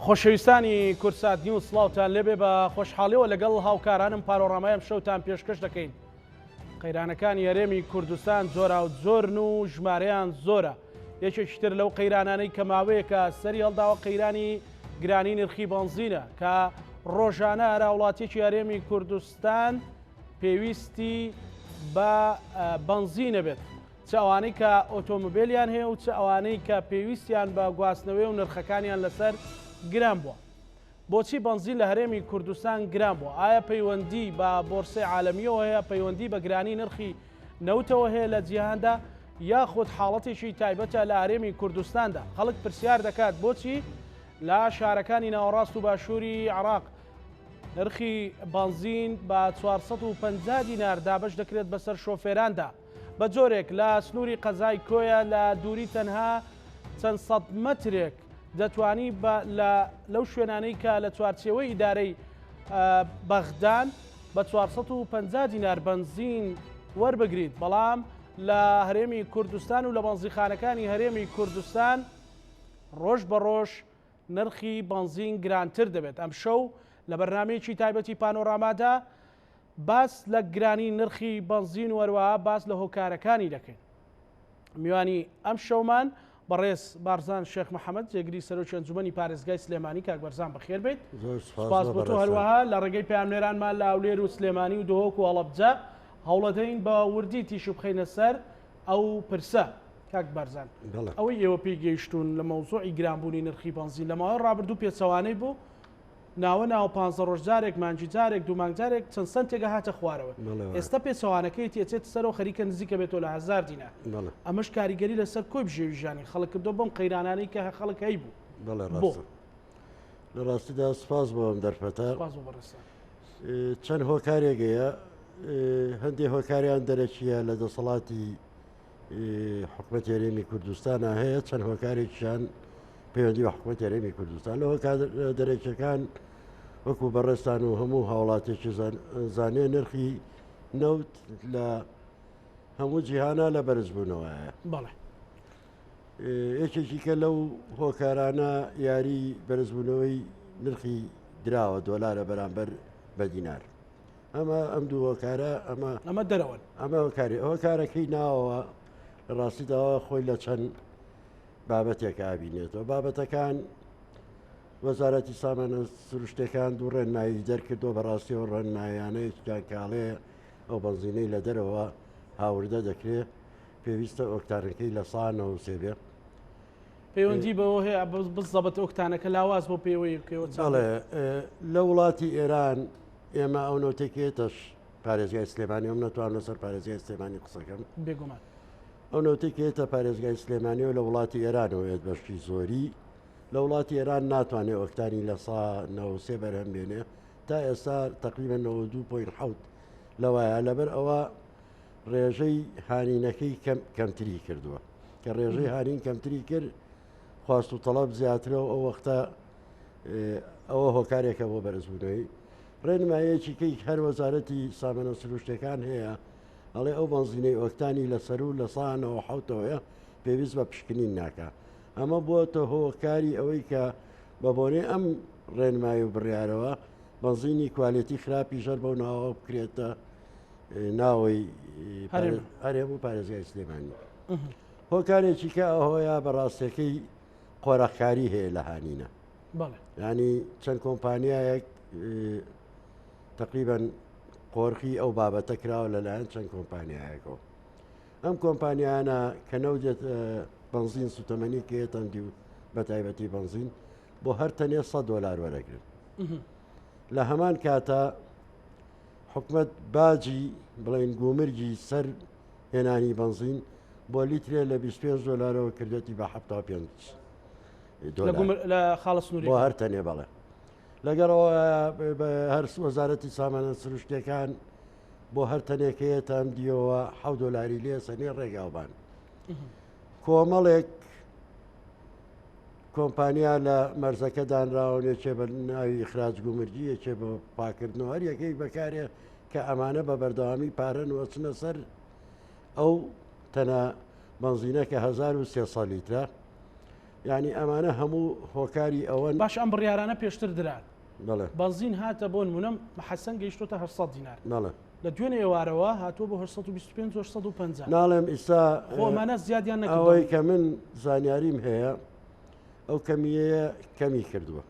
خۆشەویستانی کوردسات نیوز سڵاوتان لێبێ بە خۆشحاڵیەوە لەگەڵ هاوکارانم پارۆڕامای ئەم شەوتان پێشکەش دەکەین. قەیرانەکانی هەرێمی کوردستان جۆراو جۆرن و ژمارەیان زۆرە. یەکێکی تر لەو قەیرانانەی کە ماوەیەکە سەری هەڵداوە قەیرانی گرانی نرخی بەنزینە کە ڕۆژانە هەر هاوڵاتیەکی هەرێمی کوردستان پێویستی بە بەنزینە بێت. چ ئەوانەی کە ئۆتۆمبیلیان هەیە و چ ئەوانەی کە پێویستیان بە گواستنەوەی و نرخەکانیان لەسەر گران بووە. بۆچی بەنزین لە هەرێمی کوردستان گران بووە؟ ئایا پەیوەندی بە بۆرسەی عالەمییەوە هەیە، پەیوەندی بە گرانی نرخی نەوتەوە هەیە لە جیهاندا، یاخود حاڵەتێکی تایبەتە لە هەرێمی کوردستاندا؟ خەڵک پرسیار دەکات بۆچی لە شارەکانی ناوەڕاست و باشووری عێراق نرخی بەنزین بە 450 دینار دابەش دەکرێت بەسەر شۆفێراندا؟ بە جۆرێک لە سنووری قەزای کۆیە لە دووری تەنها چەند سەد مەترێک دەتوانی بە لە لەو شوێنانەی کە لە چوارچێوەی ئیدارەی بەغدان بە 450 دینار بەنزین وەربگریت بەڵام لە هەرێمی کوردستان و لە بەنزیخانەکانی هەرێمی کوردستان ڕۆژ بە ڕۆژ نرخی بەنزین گرانتر دەبێت ئەمشەو لە بەرنمەیەکی تایبەتی پانۆرامادا باس لە گرانی نرخی بەنزین و هەروەها باس لە هۆکارەکانی دەکەین. میوانی ئەم شەومان بەڕێز بارزان شێخ محەممەد جێگری سەرۆکی ئەنجومەنی پارێزگای سلێمانی کاک بەرزان بەخێر بیت سپاس بۆ تۆ هەروەها لە ڕێگەی پەیامنێرانمان لە هەولێر و سلێمانی و دهۆک و هەڵەبجە هەوڵەدەین بە وردی تیشک بخەینە سەر ئەو پرسە کاک بارزان ئەوەی ئێوە پێی گەیشتوون لە مەوزوعی گرانبوونی نرخی بەنزین لە ماوەی ڕابردوو پێچەوانەی بوو ناوە ناوە پانزە ڕۆژ جارێک، مانگی جارێک، دوو مانگ جارێک چەند سەنتێک ئەهاتە خوارەوە. ئێستا پێچەوانەکەیەتی ئەچێتە سەرەوە خەریکە نزیکە بێتەوە لە هەزار دینار. ئەمەش کاریگەری لەسەر کۆی بژێوی ژیانی خەڵک کردووە بەم قەیرانانەی کە خەڵک هەیبوو. بەڵێ ڕاستە. لە ڕاستیدا سپاس بۆ ئەم دەرفەتە. سپاس بۆ بەڕێزتان. چەند هۆکارێک هەیە هەندێک هۆکاریان دەرەکیە لە دەسەڵاتی حکومەتی هەرێمی کوردستانە هەیە چەند هۆکارێکیان پەیوەندی بە حکومەتی هەرێمی کوردستان لە هۆکار دەرەکیەکان وەکو بەڕێزتان و هەموو هاوڵاتێکی زانێ نرخی نەوت لە هەموو جیهانە لە بەرزبوونەوەیە بەڵێ یەکێکی کە لەو هۆکارانە یاری بەرزبوونەوەی نرخی دراوە دۆلارە بەرامبەر بە دینار ئەمە ئەم دوو هۆکارە ئەمە ئەمە دەرەوەن ئەمە هۆکاری هۆکارەکەی ناوەوە لە ڕاستیداوە خۆی لە چەند بابەتێک ئابینێتەوە بابەتەکان وەزارەتی سامانە سروشتەکان دوو ڕێنمایی دەرکردەوە بەڕاستیەوە ڕێنمایانەیەکیان کاڵێ ئەو بەنزینەی لە دەرەوە هاوردە دەکرێت پێویستە ئۆکتانەکەی لە سانەوە سێ بێ پەیوەندی بەوە هەیە بزەبت ئۆکتانەکە لاواز بۆ پێوەی بکەوە چاڵێ لە وڵاتی ئێران ئێمە ئەو نەوتێکێتەش پارێزگای سلێمانی ئەم نەتوان لەسەر پارێزگای سلێمانی قسەکەم بێگومان ئەو نەوتەی کە یەتە پارێزگای سلێمانیەوە لە وڵاتی ئێرانەوە یەت بەشی زۆری لە وڵاتی ئێران ناتوانێت ئۆکتانی لە سا 93 بەرهەم بێنێ تا ئێستا تقریبا 92.7 لەوایە لەبەر ئەوە ڕێژەی هانینەکەی کەم کەمتری کردووە کە ڕێژەی هانین کەمتری کرد خواست و تەڵەب زیاترە و ئەو وەختە ئەوە هۆکارێکە بۆ بەرزبوونەوەی ڕێنمایەکی کەی هەر وەزارەتی سامانە سروشتەکان هەیە ئەڵێ ئەو بەنزینەی ئۆکتانی لە سەروو لە سا نەوەحەوتەوەیە پێویست بە پشکنین ناکا. ئەمە بووەتە هۆکاری ئەوەی کە بە بۆنەی ئەم ڕێنمایی و بڕیارەوە بەنزینی کوالێتی خراپیش هەر بەو ناوە بکرێتە ناوەی هەرێم و پارێزگای سلێمانی. هۆکارێکی کە ئەوەیە بە ڕاستەکەی قۆرەخکاری هەیە لە هانینە. ینی چەند کۆمپانیایەک تەقریبەن قۆرخی ئەو بابەتە کراوە لەلایەن چەند کۆمپانیایەکەوە. ئەم کۆمپانیانە کە نەودێت بەنزین سوتەمەنی کێتەندی و بە تایبەتی بەنزین بۆ هەر تەنێ 100 دلار وەرەگرن. لە هەمان کاتە حکومت باجی بڵین گومرگی سەر هێنانی بەنزین بۆ لیترێ لە 25 دلارەوە کردێتی بە 75 لە خاڵە سنووری بۆ هەر تەنێ بەڵێ. لەگەڵ هەر وەزارەتی سامانە سروشتەکان بۆ هەر تەنێکەیە تام دیەوە حە دۆلاری لێ سەنێ ڕێگاوبان کۆمەڵێک کۆمپانیا لە مەرزەکە دانراون یەکێ بە ناوی ئیخراج گومرگی یەکێ بە پاکردنەوە هەر یەکەی بەکارێ کە ئەمانە بە بەردەوامی پارەن وەچنە سەر ئەو تەنە بەنزینە کە 1300 لیترە. یانی ئەمانە هەموو هۆکاری ئەوەن. باشە ئەم بڕیارانە پێشتر دران. بەڵێ. بەنزین هاتە بۆ نموونە حەسەن گەیشتۆتە 800 دینار. بەڵێ. لە دوێنێ ئێوارەوە هاتووە بۆ 825 و 850. ناڵێم ئیستا خۆ ئەمانە زیادیان نەکردووە. ئەوەی کە من زانیاریم هەیە ئەو کەمیەیە کەمی کردووە.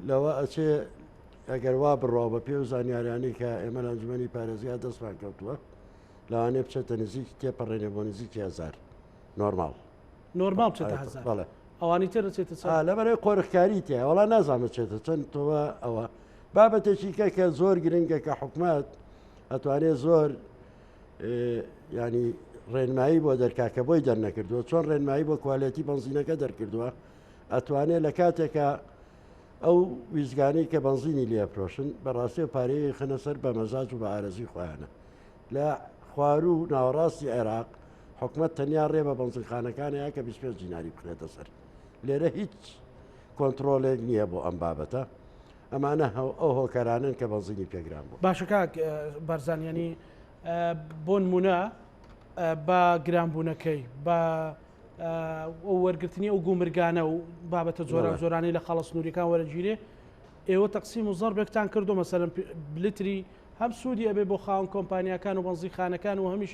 لەوە ئەچێ ئەگەر وا بڕوا بە پێ و زانیارانی کە ئێمە لە ئەنجومەنی پارێزگا دەستمان کەوتووە لەوانەیە بچێتە نزیک تێپەڕێنێ بۆ نزیکی هەزار. نۆرماڵ نۆرماڵ بچێتە هەزار بەڵێ ئەوانی تر چێتە چەند لەبەرەی قۆرخکاری تیا وەڵا نازانم چێتە چەند تۆوە ئەوە بابەتێکی کە کە زۆر گرنگە کە حکومت ئەتوانێت زۆر ینی ڕێنمایی بۆ دەرکا کە بۆی دەرنەکردووە چۆن ڕێنمایی بۆ کوالێتی بنزینەکە دەرکردووە ئەتوانێت لە کاتێکە ئەو ویزگانەی کە بنزینی لێفرۆشن بەڕاستی و پارەیە خەنە سەر بە مەزاج و بە ئارەزی خۆیانە لە خواروو ناوەڕاستی عێراق حکومەت تەنیا ڕێ بە بەنزینخانەکانەیە کە 25 دیناری بخرێتە سەر. لێرە هیچ کۆنترۆلێک نییە بۆ ئەم بابەتە. ئەمانە ئەو هۆکارانەن کە بەنزینی پێگران بوو. باشە کاک بارزان یانی بۆ نمونە بە گرانبوونەکەی بە وەرگرتنی ئەو گومرگانە و بابەتە جۆرا جۆرانی لە خاڵە سنووریەکان وەرەگیرێ ئێوە تەقسیم و زەربێکتان کردو مەسەلەن لتری هەم سوودی ئەبێ بۆ خاوەن کۆمپانیاکان و بەنزینخانەکان و هەمیش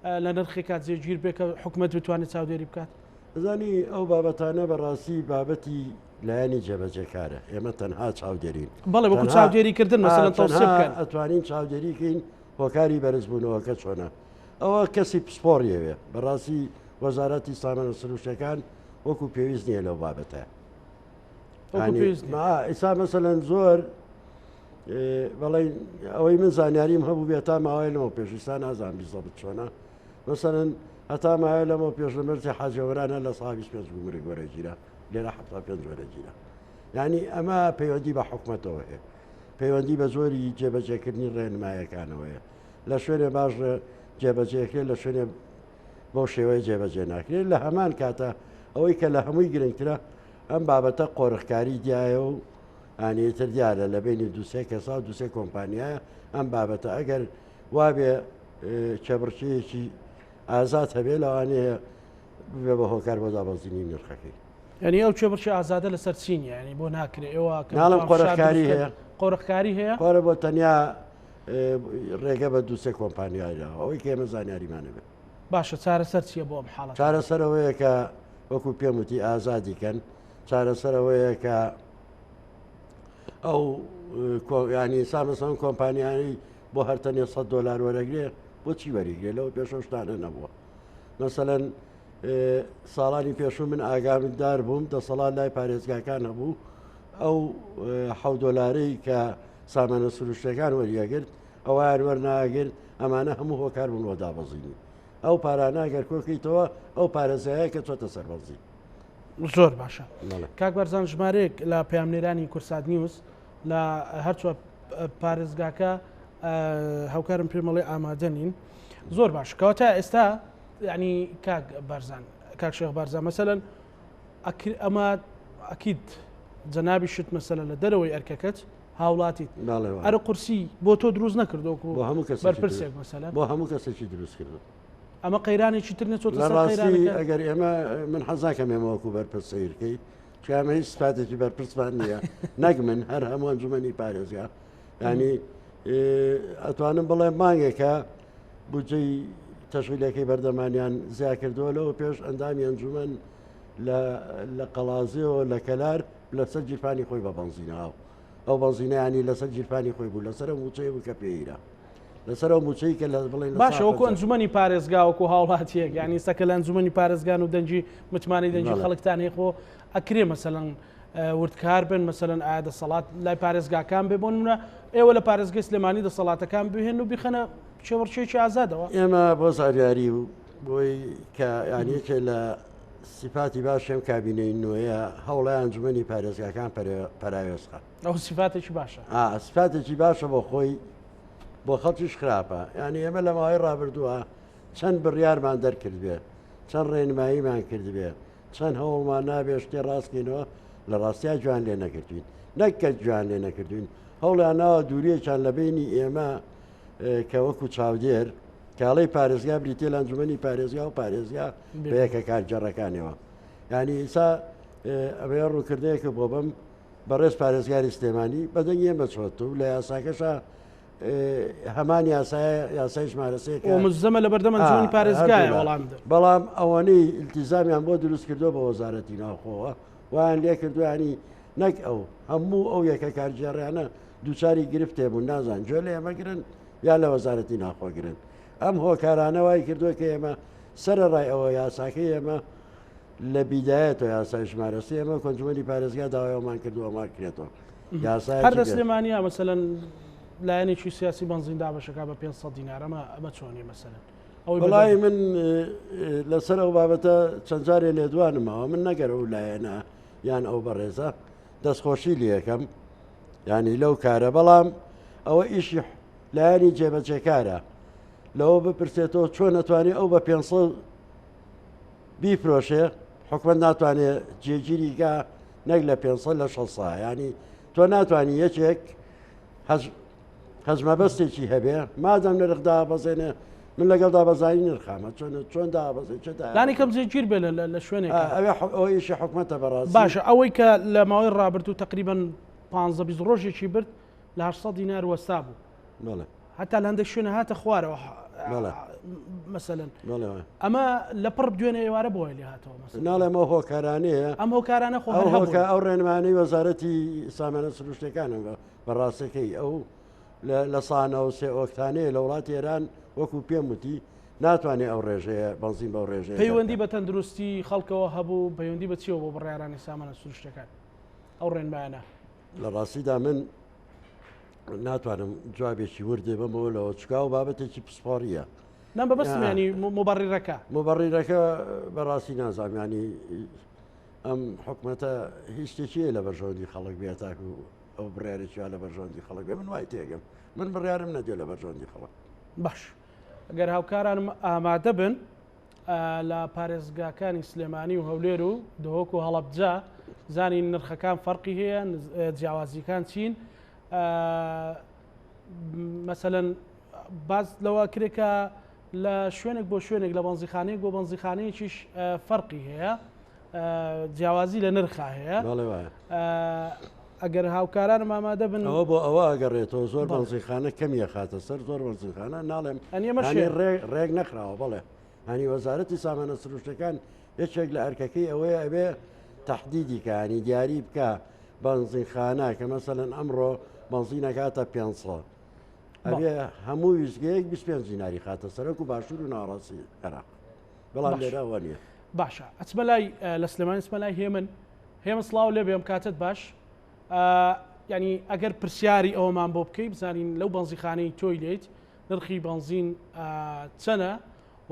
لە نرخێکا جێگیر بێ کە حکومەت بتوانێت چاودێری بکات؟ ئەزانی ئەو بابەتانە بەڕاستی بابەتی لایەنی جێبەجێکارە ئێمە تەنها چاودێرین بەڵێ وەکو چاودێریکردن مەسەلەن تەوسیە بکەن ئەتوانین چاودێریکەین هۆکاری بەرزبوونەوەکە چۆنە ئەوە کەسی پسپۆڕیەوێ بەڕاستی وەزارەتی سامانە سروشتەکان وەکو پێویست نییە لەو بابەتە ئیسا مەسەلەن زۆر بەڵێ ئەوەی من زانیاریم هەبوو بێت تا ماوەی لەمە پێش ئیستا نازانم بیزەبت چۆنە مەسەلەن هەتا ماوەی لەمە پێش لە مەرجی حاجەوەرانە لە سا 25 گومرگ وەرەگیرا لێرە 75 وەرەگیرا یعنی ئەمە پەیوەندی بە حکومەتەوە هەیە پەیوەندی بە زۆری جێبەجێکردنی ڕێنمایەکانەوەیە لە شوێنێ باش جێبەجێکرێت لە شوێنێ بەو شێوەیە جێبەجێ ناکرێت لە هەمان کاتە ئەوەی کە لە هەمووی گرنگترە ئەم بابەتە قۆرخکاری دیایە و ئانی تر دیارە لە بینی دوسێ کەسا و دوسێ کۆمپانیایە ئەم بابەتە ئەگەر وابێ کێبڕکێیەکی ئازاد هەبێ لەوانەیە ببێ بە هۆکار بۆ دابەزینی نرخەکەی. یعنی ئەو کێبڕکێ ئازادە لەسەر چی نییە یعنی بۆ ناکرێ ئێوە کە ناڵم قۆرخکاری هەیە قۆرخکاری هەیە قۆرە بۆ تەنیا ڕێگە بە دوسێ کۆمپانیای داوە ئەوەی کە ئێمە زانیاریمان هەبێ. باشە چارەسەر چییە بۆ ئەم حاڵەتە؟ چارەسەر ئەوەیە کە وەکو پێم وتی ئازادی کەن چارەسەر ئەوەیە کە ئەو ینی سامسۆن کۆمپانیانی بۆ هەر تەنێ 100 دلار وەرەگرێ بۆچی وەریگرێ لەوە پێشەو شتانە نەبووە مەسەەن ساڵانی پێشوو من ئاگامدار بووم دەسەڵات لای پارێزگاکان هەبوو ئەو حە دۆلارەی کە سامانە سروشتەکان وەریەگرت ئەویان وەرناگرت ئەمانە هەموو هۆکار بوون بۆ دابەزینی ئەو پارانە گەر کۆکەیتەوە ئەو پارێزگایە کە چۆتە سەربەزی. زۆر باشە کاک بەرزان ژمارەیەک لە پەیامنێرانی کورسات نیوز لە هەرچوە پارێزگاکە هاوکارم پێمەڵێ ئامادە نین زۆر باش کەواتە ئێستا ینی کاک بەرزان کاک شێخ بارزان مەسەلەن ئەمە ئەکید جەنابی شت مەسەلە لە دەرەوەی ئەرکەکەت هاوڵاتیت ئەرە قورسی بۆ تۆ دروست نەکردۆکو بۆ هەموو کەس بەرپرسێک مەسەلەن بۆ هەموو کەسێکی دروست کردو ئەمە قەیرانێکی تر نەچۆتە لە ڕاستی ئەگەر ئێمە من حەزاکەم ئێمە وەکو بەرپرس سەیرکەی چامە هیچ سپاتێکی بەرپرسمان نییە نەک من هەر هەموو ئەنجومەنی پارێزگا ینی ئەتوانم بڵێ مانگێکە بودجەی تەشغیلەکەی بەردەمانیان زیا کردووە لەوە پێش ئەندامی ئەنجومەن لە قەڵازیەوە لە کەلار لەسەر گیرفانی خۆی بە بەنزینەوە ئەو بەنزینەیانی لەسەر گیرفانی خۆی بوو لەسەر موچەی بوو کە پێیرا لەسەر ئەو موچەی کە لە بڵێن باشە وەکو ئەنجومەنی پارێزگا وەکو هاوڵاتیەک یعنی سەکە لە ئەنجومەنی پارێزگان و دەنگی متمانەی دەنگی خەڵکتان هەیە خۆ ئەکرێ مەسەلەن وردکار بن مەسەلەن ئایا دەسەڵات لای پارێزگاکان بێ بۆ نمونە ئێوە لە پارێزگەی سلێمانی دەسەڵاتەکان بهێن و بیخەنە کێبڕکێکی ئازادەوە. ئێمە بۆ زانیاری و بۆی کە یان یەکێ لە سیفاتی باشی ئەم کابینەی نوێیە هەوڵی ئەنجومەنی پارێزگاکان پەراوێزخە. ئەو سیفاتێکی باشە. سیفاتێکی باشە بۆ خۆی بۆ خەڵکیش خراپە یعنی ئێمە لە ماوەی ڕابردووە چەند بڕیارمان دەرکردبێ چەند ڕێنماییمان کردبێ چەند هەوڵمان نابێ شتێ ڕاستکەینەوە لە ڕاستیا جوان لێ نەکردوین نەک کە جوان لێ نەکردوین هەوڵیان ناوە دووریەکیان لە بینی ئێمە کە وەکو چاودێر کاڵی پارێزگا بریتە لە ئەنجومەنی پارێزگا و پارێزگا بەیەکە کارگێڕەکانەوە. یعنی ئیسا ئەمەیە ڕوونکردەیەکە بۆ بم بەڕێز پارێزگاری سلێمانی بەدەنگ ئێمە چۆت و لە یاساکەشە هەمان یاسای یاسای ژمارە سێ کە مزەمە لە بەردەم ئەنجومەنی پارێزگایە وەڵام بدەن. بەڵام ئەوەنەی ئیلتیزامیان بۆ دروست کردووە بە وەزارەتی ناوخۆوە وایان لێ کردووە ینی نەک ئەو هەموو ئەو یەکە کارگێڕیانە دووچاری گرفتێ بوون نازان گوێ لە ئێمە گرن یا لە وەزارەتی ناوخۆ گرن ئەم هۆکارانە وای کردووە کە ئێمە سەرەڕای ئەوە یاساکەی ئێمە لە بیدایەتەوە یاسای ژمارە سێ ئێمە کۆنجومەنی پارێزگا داوای ئەومان کردووە ئەمان کرێتەوە یاسای هەر لە سلێمانیا مەسەلەن لایەنێکی سیاسی بەنزین دابەشەکە بە 500 دینار ئەمە ئەمە چۆنیە مەسەلەن ئەوەی وڵی من لەسەر ئەو بابەتە چەند جارێ لێدوانمەوە من نەگەر ئەو لایەنە یان ئەو بەڕێزە دەستخۆشی لەکەم ینی لەو کارە بەڵام ئەوە ئیشی لایەنی جێبەجێکارە لەوە بپرسێتەوە چۆن نەتوانێت ئەو بە 500 بیفرۆشێ حکومەت ناتوانێ جێگیری کا نەک لە 500 لە 600 ینی تۆ ناتوانانی یەکێک هەزمەبەستێکی هەبێ مادەم نرخ دابەزێنێ من لەگەڵ دابەزانی نرخامە چۆن چۆن دابەزێ چ لانی کەم جێگیر بێ لە شوێنێک ئەوێ ئەویشی حکومەتە بەڕاست باشە ئەوەی کە لە ماوەی ڕابردوو تقریبا 15 20 ڕۆژێکی برد لە 800 دینار وەستا بوو بەڵێ هەتا لە هەندێک شوێنە هاتە خوارەوە مەسەلەن ئەمە لە پڕ دوێنێ ئێوارە بۆی لێ هاتەوە ناڵێم ئەو هۆکارانەیە ئەم هۆکارانە خۆ هۆکە ئەو ڕێنمانەی وەزارەتی سامانە سروشتەکانم بە ڕاستەکەی ئەو لە سانە و سێ ئۆکتانەیە لە وڵاتی ئێران وەکو پێم وتی ناتوانێت ئەو ڕێژەیە بەنزین بەو ڕێژەیە پەیوەندی بە تەندروستی خەڵکەوە هەبوو پەیوەندی بە چیەوە بۆ بڕیارانی سامانە سروشتەکان ئەو ڕێنمایانە لە ڕاستیدا من ناتوانم جوابێکی وردێ بەمەوە لەوە چکا و بابەتێکی پسپۆڕیە نەم بەبەستم ینی مبەڕیرەکە مبەڕیرەکە بەڕاستی نازانم ینی ئەم حکومەتە هیچ شتێکی لە بەرژەوەندی خەڵک بێت تاکو ئەو بڕیارێکی لە بەرژەوەندی خەڵک بێ من وای تێگەم من بڕیارم نەدێ لە بەرژەوەندی خەڵک باش گەر هاوکارانم ئامادە بن لە پارێزگاکانی سلێمانی و هەولێر و دهۆک و هەڵەبجە زانین نرخەکان فەرقی هەیە جیاوازیەکان چین مەسەلەن باز لەوە کرێکە لە شوێنێک بۆ شوێنێک لە بەنزیخانەیەک بۆ بەنزیخانەیەکیش فەرقی هەیە جیاوازی لە نرخا هەیە ئەگەر هاوکارانم ئامادە بن ئەوە بۆ ئەوە ئەگەڕێتەوە زۆر بەنزیخانە کەمی ئەخاتە سەر زۆر بەنزیخانە ناڵێم ئەنی ڕێک نەخراوە بەڵێ هەنی وەزارەتی سامانە سروشتەکان یەکێک لە ئەرکەکەی ئەوەیە ئەبێ تهدیدی کانی دیاری بکە بەنزینخانە کە مەسەلەن ئەمڕۆ بەنزینەکاتە 500 ئەبێ هەموو ویستگەیەک 25 دیناری خاتە سەرۆک و باشوور و ناڕاستی عێراق بەڵام لێرە وە نییە. باشە ئەچمە لای لە سلێمانی چمە لای هێمن هێمن سڵاو لێ بێم کاتت باش ینی ئەگەر پرسیاری ئەوەمان بۆ بکەی بزانین لەو بەنزیخانەی تۆی لێیت نرخی بەنزین چەنە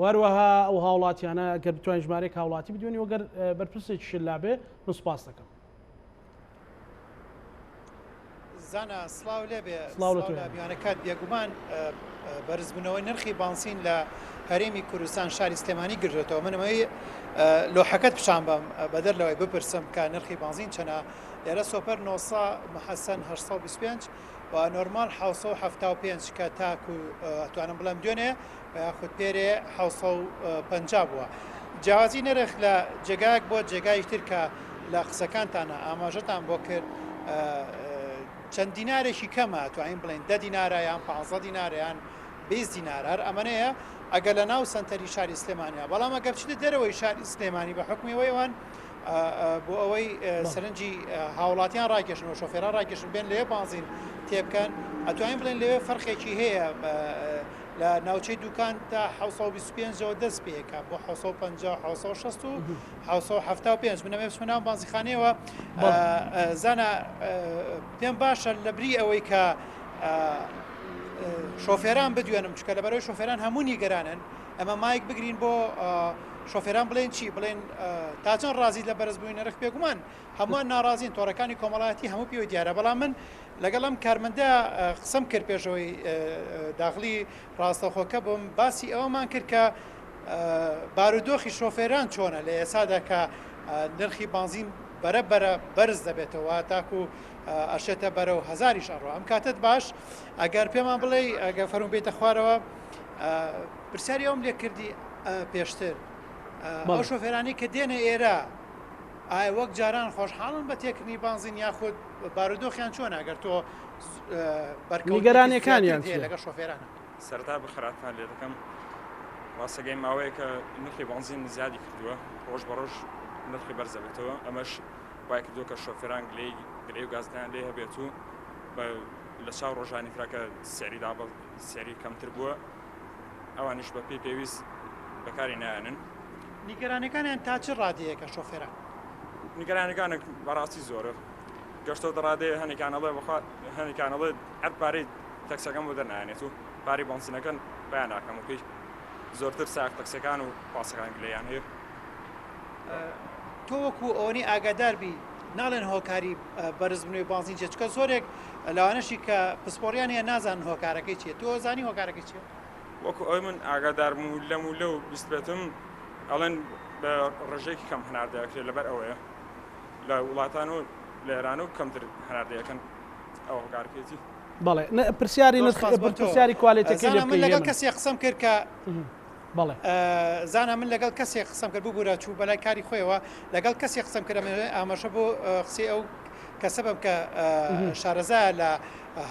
واروەها ئەو هاوڵاتیانە گەر بتوانین ژمارەیەک هاوڵاتی بدوێنی وەگەر بەرپرسێکی شلابێ من سپاس دەکەم. زانا سڵاو لێبێ سڵاو لە میوانەکەت بێگومان بەرزبوونەوەی نرخی بانسین لە هەرێمی کوردستان شاری سلێمانی گرتوێتەوە منەوەی لۆحەکەت پیشان بەم بەدەر لەوەی بپرسم کە نرخی بانزین چەنە لێرە سۆپەر 900 محەسەن 825 و نۆرمال 775 کە تاکو توانم بڵێم دوێنێ و یاخود پێرێ 750 بووە. جیاوازی نرخ لە جێگایەک بۆ جێگایش تر کە لە قسەکانتانە ئاماژەتان بۆ کرد چەند دینارێکی کەمە توانین بڵێن دە دینارە یان پ دینارە یان 20 دینار هەر ئەمەنەیە ئەگەر لە ناو سنتەری شاری سلێمانیا بەڵام ئەگەر بچیتە دەرەوەی شاری سلێمانی بە حکمی ئەوەی بۆ ئەوەی سەرنجی هاوڵاتیان ڕاکێشن و شۆفێران ڕاکێشن بێن لەوێ بانزین تێبکەن ئەتوانین بڵێن لەوێ فەرقێکی هەیە لە ناوچەی دوکان تا 725 ەوە دەست پێکا بۆ 750 760 و 775 من ئەمەوێ بچمە ناو بانزیخانەیەوە زانا پێم باشە لە بری ئەوەی کە شۆفێران بدوێنم چکە لەبەرەوەی شۆفێران هەموو نیگەرانن ئەمە مایک بگرین بۆ شۆفێران بڵێن چی بڵێن تا چەند ڕازیت لە بەرزبووی نرخ بێگومان هەمووان ناڕازین تۆڕەکانی کۆمەڵایەتی هەموو پێوە دیارە بەڵام من لەگەڵ ئەم کارمەندە قسەم کرد پێشەوەی داخلی ڕاستەخۆکە بووم باسی ئەوەمان کرد کە بارودۆخی شۆفێران چۆنە لە ئێسادا کە نرخی بانزین بەرە بەرە بەرز دەبێتەوە تاکو ئەشێتە بەرەو هەزاریش ئەڕۆ ئەم کاتت باش ئەگەر پێمان بڵێ ئەگەر فەرموو بێتە خوارەوە پرسیاری ئەوم لێ کردی پێشتر ئەو شۆفێرانی کە دێنە ئێرە. ئایا وەک جاران خۆشحاڵن بە تێکردنی بانزین یاخود بارودۆخیان چۆنە ئەگەر تۆ بەرکەوتنێکی نیگەرانیەکانیان زیاترت هەیە چیە؟ لەگەڵ شۆفێرانە؟ سەرەتا بەخێرهاتتان لێ دەکەم. ڕاستەکەی ماوەیەکە نرخی بەنزین زیادی کردووە، ڕۆژ بە ڕۆژ نرخی بەرز دەبێتەوە، ئەمەش وای کردووە کە شۆفێران گلەیی گلەیی و گازندەیان لێ هەبێت و بە لە چاو ڕۆژانی ترا کە سعری دابە سعری کەمتر بووە ئەوانیش بە پێی پێویست بەکاری نایەنن. نیگەرانیەکانیان تا چ ڕادەیەکە شۆفێران؟ نیگەرانیەکان بەڕاستی زۆرە گەشتۆتە ڕادەیە هەنێکان ئەڵێ بەخوا هەنێکان ئەڵێ هەر پارەی تەکسەکەم بۆ دەرنایەنێت و پارەی بەنزینەکەن پیا ناکەم و پێی زۆرتر سایەق تەکسیەکان و پاسەکان گلەیان هەیە. تۆ وەکو ئەوەنی ئاگادار بی ناڵێن هۆکاری بەرزبوونەوەی بانزین چیە چونکە زۆرێک لەوانەشی کە پسپۆڕیان هەیە نازانن هۆکارەکەی چیە تۆ زانی هۆکارەکەی چیە؟ وەکو ئەوەی من ئاگادارم و لەم و لەو بیستبێتم ئەڵێن بە ڕێژەیەکی کەم هەناردە ئەکرێت لەبەر ئەوەیە لە وڵاتان و لە ئێران و کەمتر هەناردە ئەکەن ئەوە هۆکارکەیەتی. بەڵێ پرسیاری زۆر سپاس بۆ تۆ. پرسیاری کوالێتەکەی لێ زانا من بکەی لەگەڵ هێمن. کەسێک قسەم کرد کە بەڵێ. زانا من لەگەڵ کەسێک قسەم کرد ببورە چوو بەلای کاری خۆیەوە لەگەڵ کەسێک قسەم کرد ئەمەوێ ئاماژە بۆ قسەی ئەو کەسە بم کە شارەزایە لە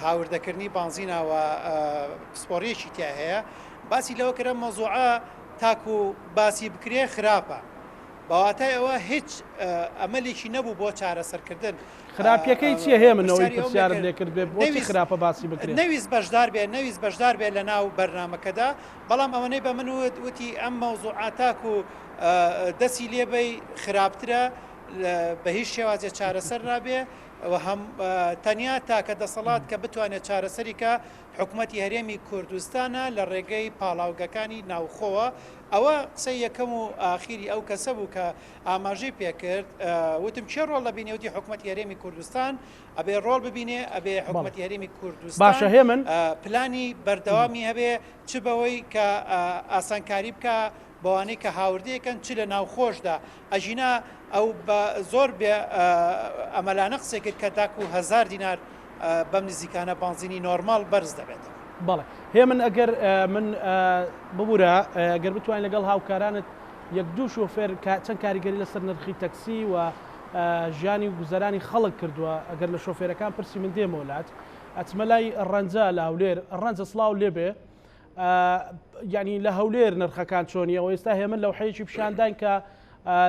هاوردەکردنی بانزینا و پسپۆڕیەکی تیا هەیە باسی لەوە کرد ئەم مەوزوعە تاکو باسی بکرێ خراپە بەواتای ئەوە هیچ ئەمەلێکی نەبوو بۆ چارەسەرکردن. خراپیەکەی چیە هێمن ئەوەی پرسیارت لێ کرد بێ بۆچی خراپە باسی بکرێ؟ نەویست بەشدار بێ نەویست بەشدار بێ لە ناو بەرنامەکەدا بەڵام ئەوەنەی بە من وت وتی ئەم مەوزوعە تاکو دەسی لێ بەی خراپترە بە هیچ شێوازێ چارەسەر نابێ و هەم تەنیا تاکە دەسەڵات کە بتوانێت چارەسەری کە حکومەتی هەرێمی کوردستانە لە ڕێگەی پاڵاوگەکانی ناوخۆوە ئەوە قسەی یەکەم و ئاخیری ئەو کەسە بوو کە ئاماژەی پێکرد وتم کێ ڕۆڵ دەبینێ وتی حکومەتی هەرێمی کوردستان ئەبێ ڕۆڵ ببینێ ئەبێ حکومەتی هەرێمی کوردستان باشە هێمن پلانی بەردەوامی هەبێ چ بەوەی کە ئاسانکاری بکە بەوانەی کە هاوردەیەکەن چ لە ناوخۆشدا ئەژینا ئەو بە زۆر بێ ئەمەلانە قسەی کرد کە تاکو هەزار دینار بەم نزیکانە بانزینی نۆرماڵ بەرز دەبێتەوە. بەڵێ هێمن ئەگەر من ببورە گەر بتوانین لەگەڵ هاوکارانت یەک دوو شۆفێر چەند کاریگەری لەسەر نرخی تەکسی و ژیانی و گوزەرانی خەڵک کردووە ئەگەر لە شۆفێرەکان پرسی من دێمەوە لات ئەچمە لای ڕەنجە لە هەولێر ڕەنجە سڵاو لێبێ یعنی لە هەولێر نرخەکان چۆنیەوە ئێستا هێمن لەوحەیەکی پیشانداین کە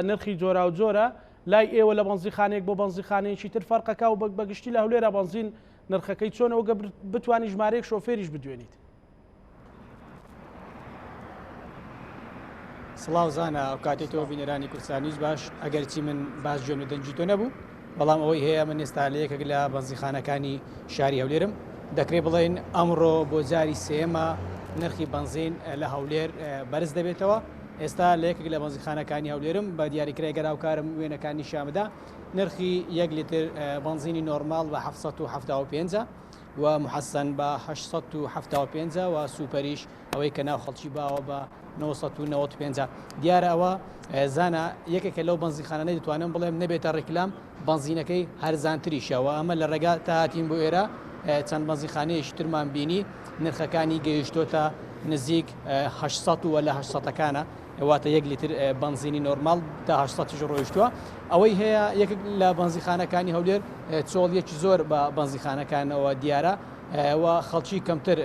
نرخی جۆراوجۆرە لای ئێوە لە بەنزیخانەیەک بۆ بەنزیخانەیەکی تر فەرقەکە و بەگشتی لە هەولێرە بەنزین نرخەکەی چۆنەوە گە بتانی ژمارەیەک شۆفێریش بدوێنیت. سڵاو زانا ئەوکاتەی تۆ بینەرانی کوردستانیش باش ئەگەرچی من باش گوێم لە دەنگی تۆ نەبوو بەڵام ئەوەی هەیە من ئێستا لە یەکێک لە بەنزیخانەکانی شاری هەولێرم دەکرێت بڵێن ئەمڕۆ بۆ جاری سێمە نرخی بەنزین لە هەولێر بەرز دەبێتەوە ئێستا لە یەکێک لە بەنزیخانەکانی هەولێرم بە دیاریکرای گەراوکارم وێنەکان نیشانبدا نرخی یەک لیتر بەنزینی نۆرماڵ بە 775 و محەسەن بە 875 و سوپەریش ئەوەی کە ناو خەڵکی باوە بە 995 دیارە ئەوە زانا یەکێکە لەو بەنزینخانانەی دەتوانم بڵێم نەبێتە ڕیکلام بەنزینەکەی هەرزانتریشە و ئەمە لە ڕێگا تا هاتین بۆ ئێرە چەند بەنزینخانەیەکی ترمان بینی نرخەکانی گەیشتۆتە نزیک 800 و لە 800ەکانە واتە یەک لیتر بەنزینی نۆرماڵ تا 800 ڕۆیشتووە ئەوەی هەیە یەکێک لە بەنزیخانەکانی هەولێر چۆڵیەکی زۆر بە بەنزیخانەکانەوە دیارە و خەڵکی کەمتر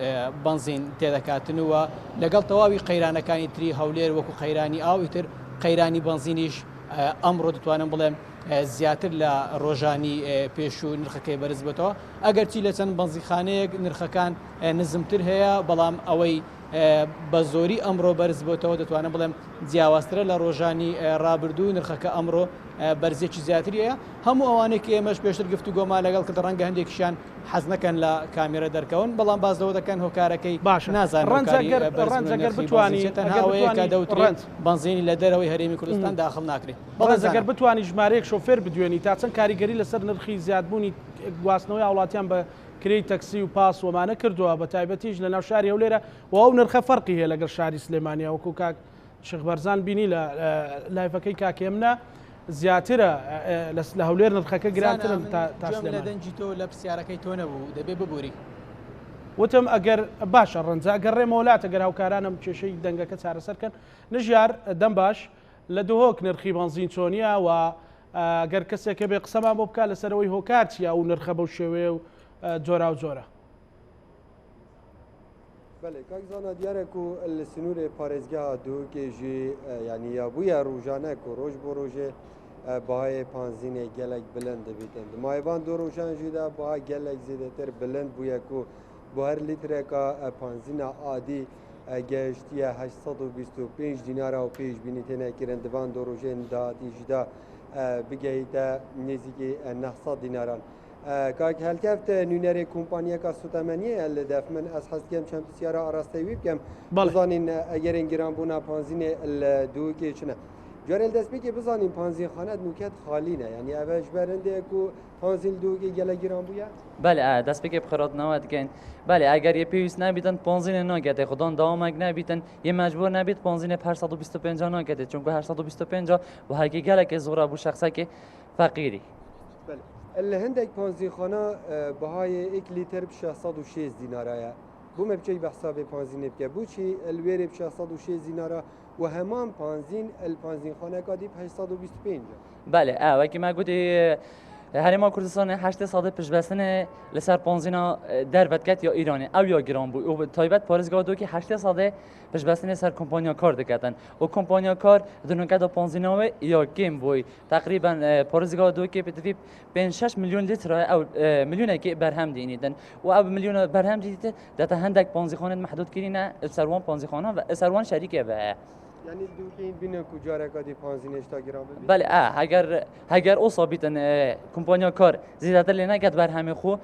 بەنزین تێدەکاتن و لەگەڵ تەواوی قەیرانەکانی تری هەولێر وەکو قەیرانی ئاو ئیتر قەیرانی بەنزینیش ئەمڕۆ دەتوانم بڵێم زیاتر لە ڕۆژانی پێشوو نرخەکەی بەرز بێتەوە ئەگەرچی لە چەند بەنزیخانەیەک نرخەکان نزمتر هەیە بەڵام ئەوەی بە زۆری ئەمڕۆ بەرز بۆتەوە دەتوانم بڵێم جیاوازترە لە ڕۆژانی ڕابردوو نرخەکە ئەمڕۆ بەرزێکی زیاتری هەیە هەموو ئەوانەی کە ئێمەش پێشتر گفتوگۆمان لەگەڵ کرد ڕەنگە هەندێکیشیان حەز نەکەن لە کامێرە دەرکەون بەڵام باس لەوە دەکەن هۆکارەکەی باشە نازانن ڕەنج هۆکاری ئەگەر ڕەنج بەرزبوونەوەی ئەگەر نرخی بەنزین بتوانی چیە تەنها ئەگەر ئەوەیە کە بتوانی دەوترێ ڕەنج بەنزینی لە دەرەوەی هەرێمی کوردستان داخڵ ناکرێ بەڵێ ڕەنج ئەگەر زانا. بتوانی ژمارەیەک شۆفێر بدوێنی تا چەند کاریگەری لەسەر نرخی زیادبوونی گواستنەوەی هاوڵاتیان بە کرێی تەکسی و پاس وەمانە کردووە بە تایبەتیش لەناو شاری هەولێرە و ئەو نرخە فەرقی هەیە لەگەڵ شاری سلێمانیا وەکو کاک شێخ بەرزان بینی لە لایڤەکەی کاک هێمنە زیاترە لە هەولێر نرخەکە گرانترن زانا تا من تا گوێم لە سلێمانی. دەنگی تۆ لە پرسیارەکەی تۆ نەبوو دەبێ ببوری. وتم ئەگەر باشە ڕەنجە ئەگەر ڕێمەوە لات ئەگەر هاوکارانم کێشەی دەنگەکە چارەسەر کەن نژیار دەم باش لە دهۆک نرخی بەنزین چۆنیە و. گەر کەسێک هەبێ قسەمان بۆ بکات لەسەرەوەی هۆکار چییە ئەو نرخە بەو شێوەیە و جۆراوجۆرە. بەلێ کاک زانا دیارە کو li سنوورê parêzgeha Duhokê jî yanî ya bûye rojane ku roj bo rojê bihayê panzînê gelek bilind dibîtin. Di mayê van du rojan jî de biha gelek zêdetir bilind bûye ku bo her lîtreka panzîna adî gehiştiye 825 dînara û pêşbînî têne kirin di van du rojên dahatî jî de bigehîte nêzîkî 900 dînaran. Kak Helkeft nûnerê kompaniyeka sotemeniyê ye li def min ez hez dikim çend pisyara arasteyê wî bikim. Bizanîn egerên giranbûna panzînê li Duhokê çi ne. Carê li destpêkê bizanîn panzînxane di nûket xalî ne. Yanî ev e ji ber hindê ye ku panzîn li Duhokê gelek giran bûye? Belê destpêkê bi xêratnawe dikin. Belê eger yê pêwîst nebîtin panzînê naketê. Xudan dewamek nebîtin yê mecbûr nebît panzînê bi 825 a naketê. Çunku 825 a wehekî gelekê zor e bo şexsekê feqîrî. Belê. Li hindek panzînxana bihayê yek lîter bi 660 dînara ye. Bo me biçek behsa vê panzînê bike. Boçî li wêrê bi 660 dînara û heman panzîn li panzînxaneka dî bi 825 e. Belê, e wekî me gotî Herêma Kurdistanê heştê sadê piştbestinê li ser panzîna derve diket ya Îranê. Ew ya giran bû û bi taybet parêzgeha Dokê heştê sadê piştbestinê ser kompanya kar diketin û kompanya kar di nokeda panzîna wê ya kêm bû. Teqrîben parêzgeha Duhokê pêdivî pênc şeş milyon lître ew milyonekê berhem dînîtin û ew milyona berhem dîtin dete hendek panzîxanên mehdûd kirîne li ser wan panzîxanan ve li ser wan şerîkê ve heye. Yanî li Duhokê hîn bînin ku careka dî panzînê ji ta giran bibî? Belê e heger heger osa bîtin kompanya kar zêdetir lê neket berhemê xwe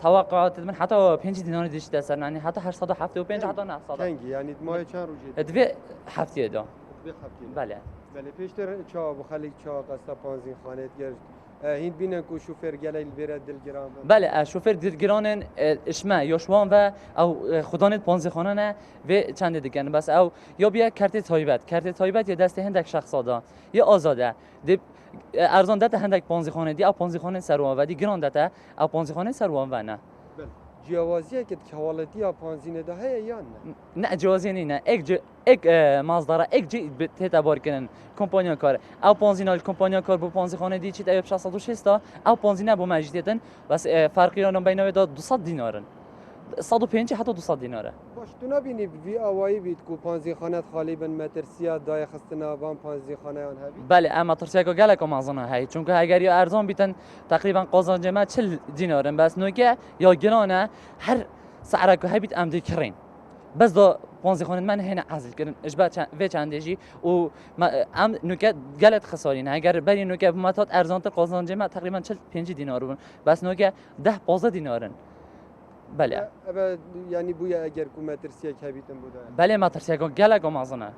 teweqat min heta pêncî dînarê dîşite ser yanî heta 875 heta 900. Kengî yanî di mayê çend rojê? Di vê hefteyê de. Di vê hefteyê de. Belê. Belê pêştir çawa bû xelk çawa qesta panzînxanê dikir hîn bînin ku şofêr gelek li vêre dilgiran bin. Belê şofêr dilgiranên ji me ya ji wan ve ew xudanê panzîxane ne vê çendê dikin bes ew ya bûye kertê taybet kertê taybet yê destê hindek şexsa de yê azad e dê erzan dete hindek panzîxanê dî ew panzîxanên ser wan ve dî giran dete ew panzîxanên ser wan ve ne. Ciyawaziyeke di kewaletiya panzînê de heye yan ne? Ne ciyawaziyê nîne. Êk Êk mazdara êk cî tête barkirin kompanya kar. Ew panzîna li kompanya kar bo panzîxanê dî çît ew bi 660 da ew panzîna bo me jî têtin bes ferqî navbeyna wê de 200 dînar in. 150 heta 200 dînar e. Baş tu nabînî bi vî awayî bît ku panzîxane xalî bin metirsiya dayêxistina van panzîxaneyan hebî? Belê em metirsiyeke gelek mezin e heye. Çunku heger ya erzan bîtin teqrîben qazancê me 40 dînar in bes noke ya giran e her se'ra ku hebît em dikirîn. Bes da panzîxanên me nehêne ezilkirin ji ber vê çendê jî û em nûke gelek xisarî ne. Eger berî nûke bi me tat erzantir qazancê me teqrîben 40 pêncî dînar bûn. Bes nûke deh 15 dînar in. Belê. Ev yanî bûye eger ku metirsiyek hebîtin bû de. Belê metirsiyek gelek mezin e.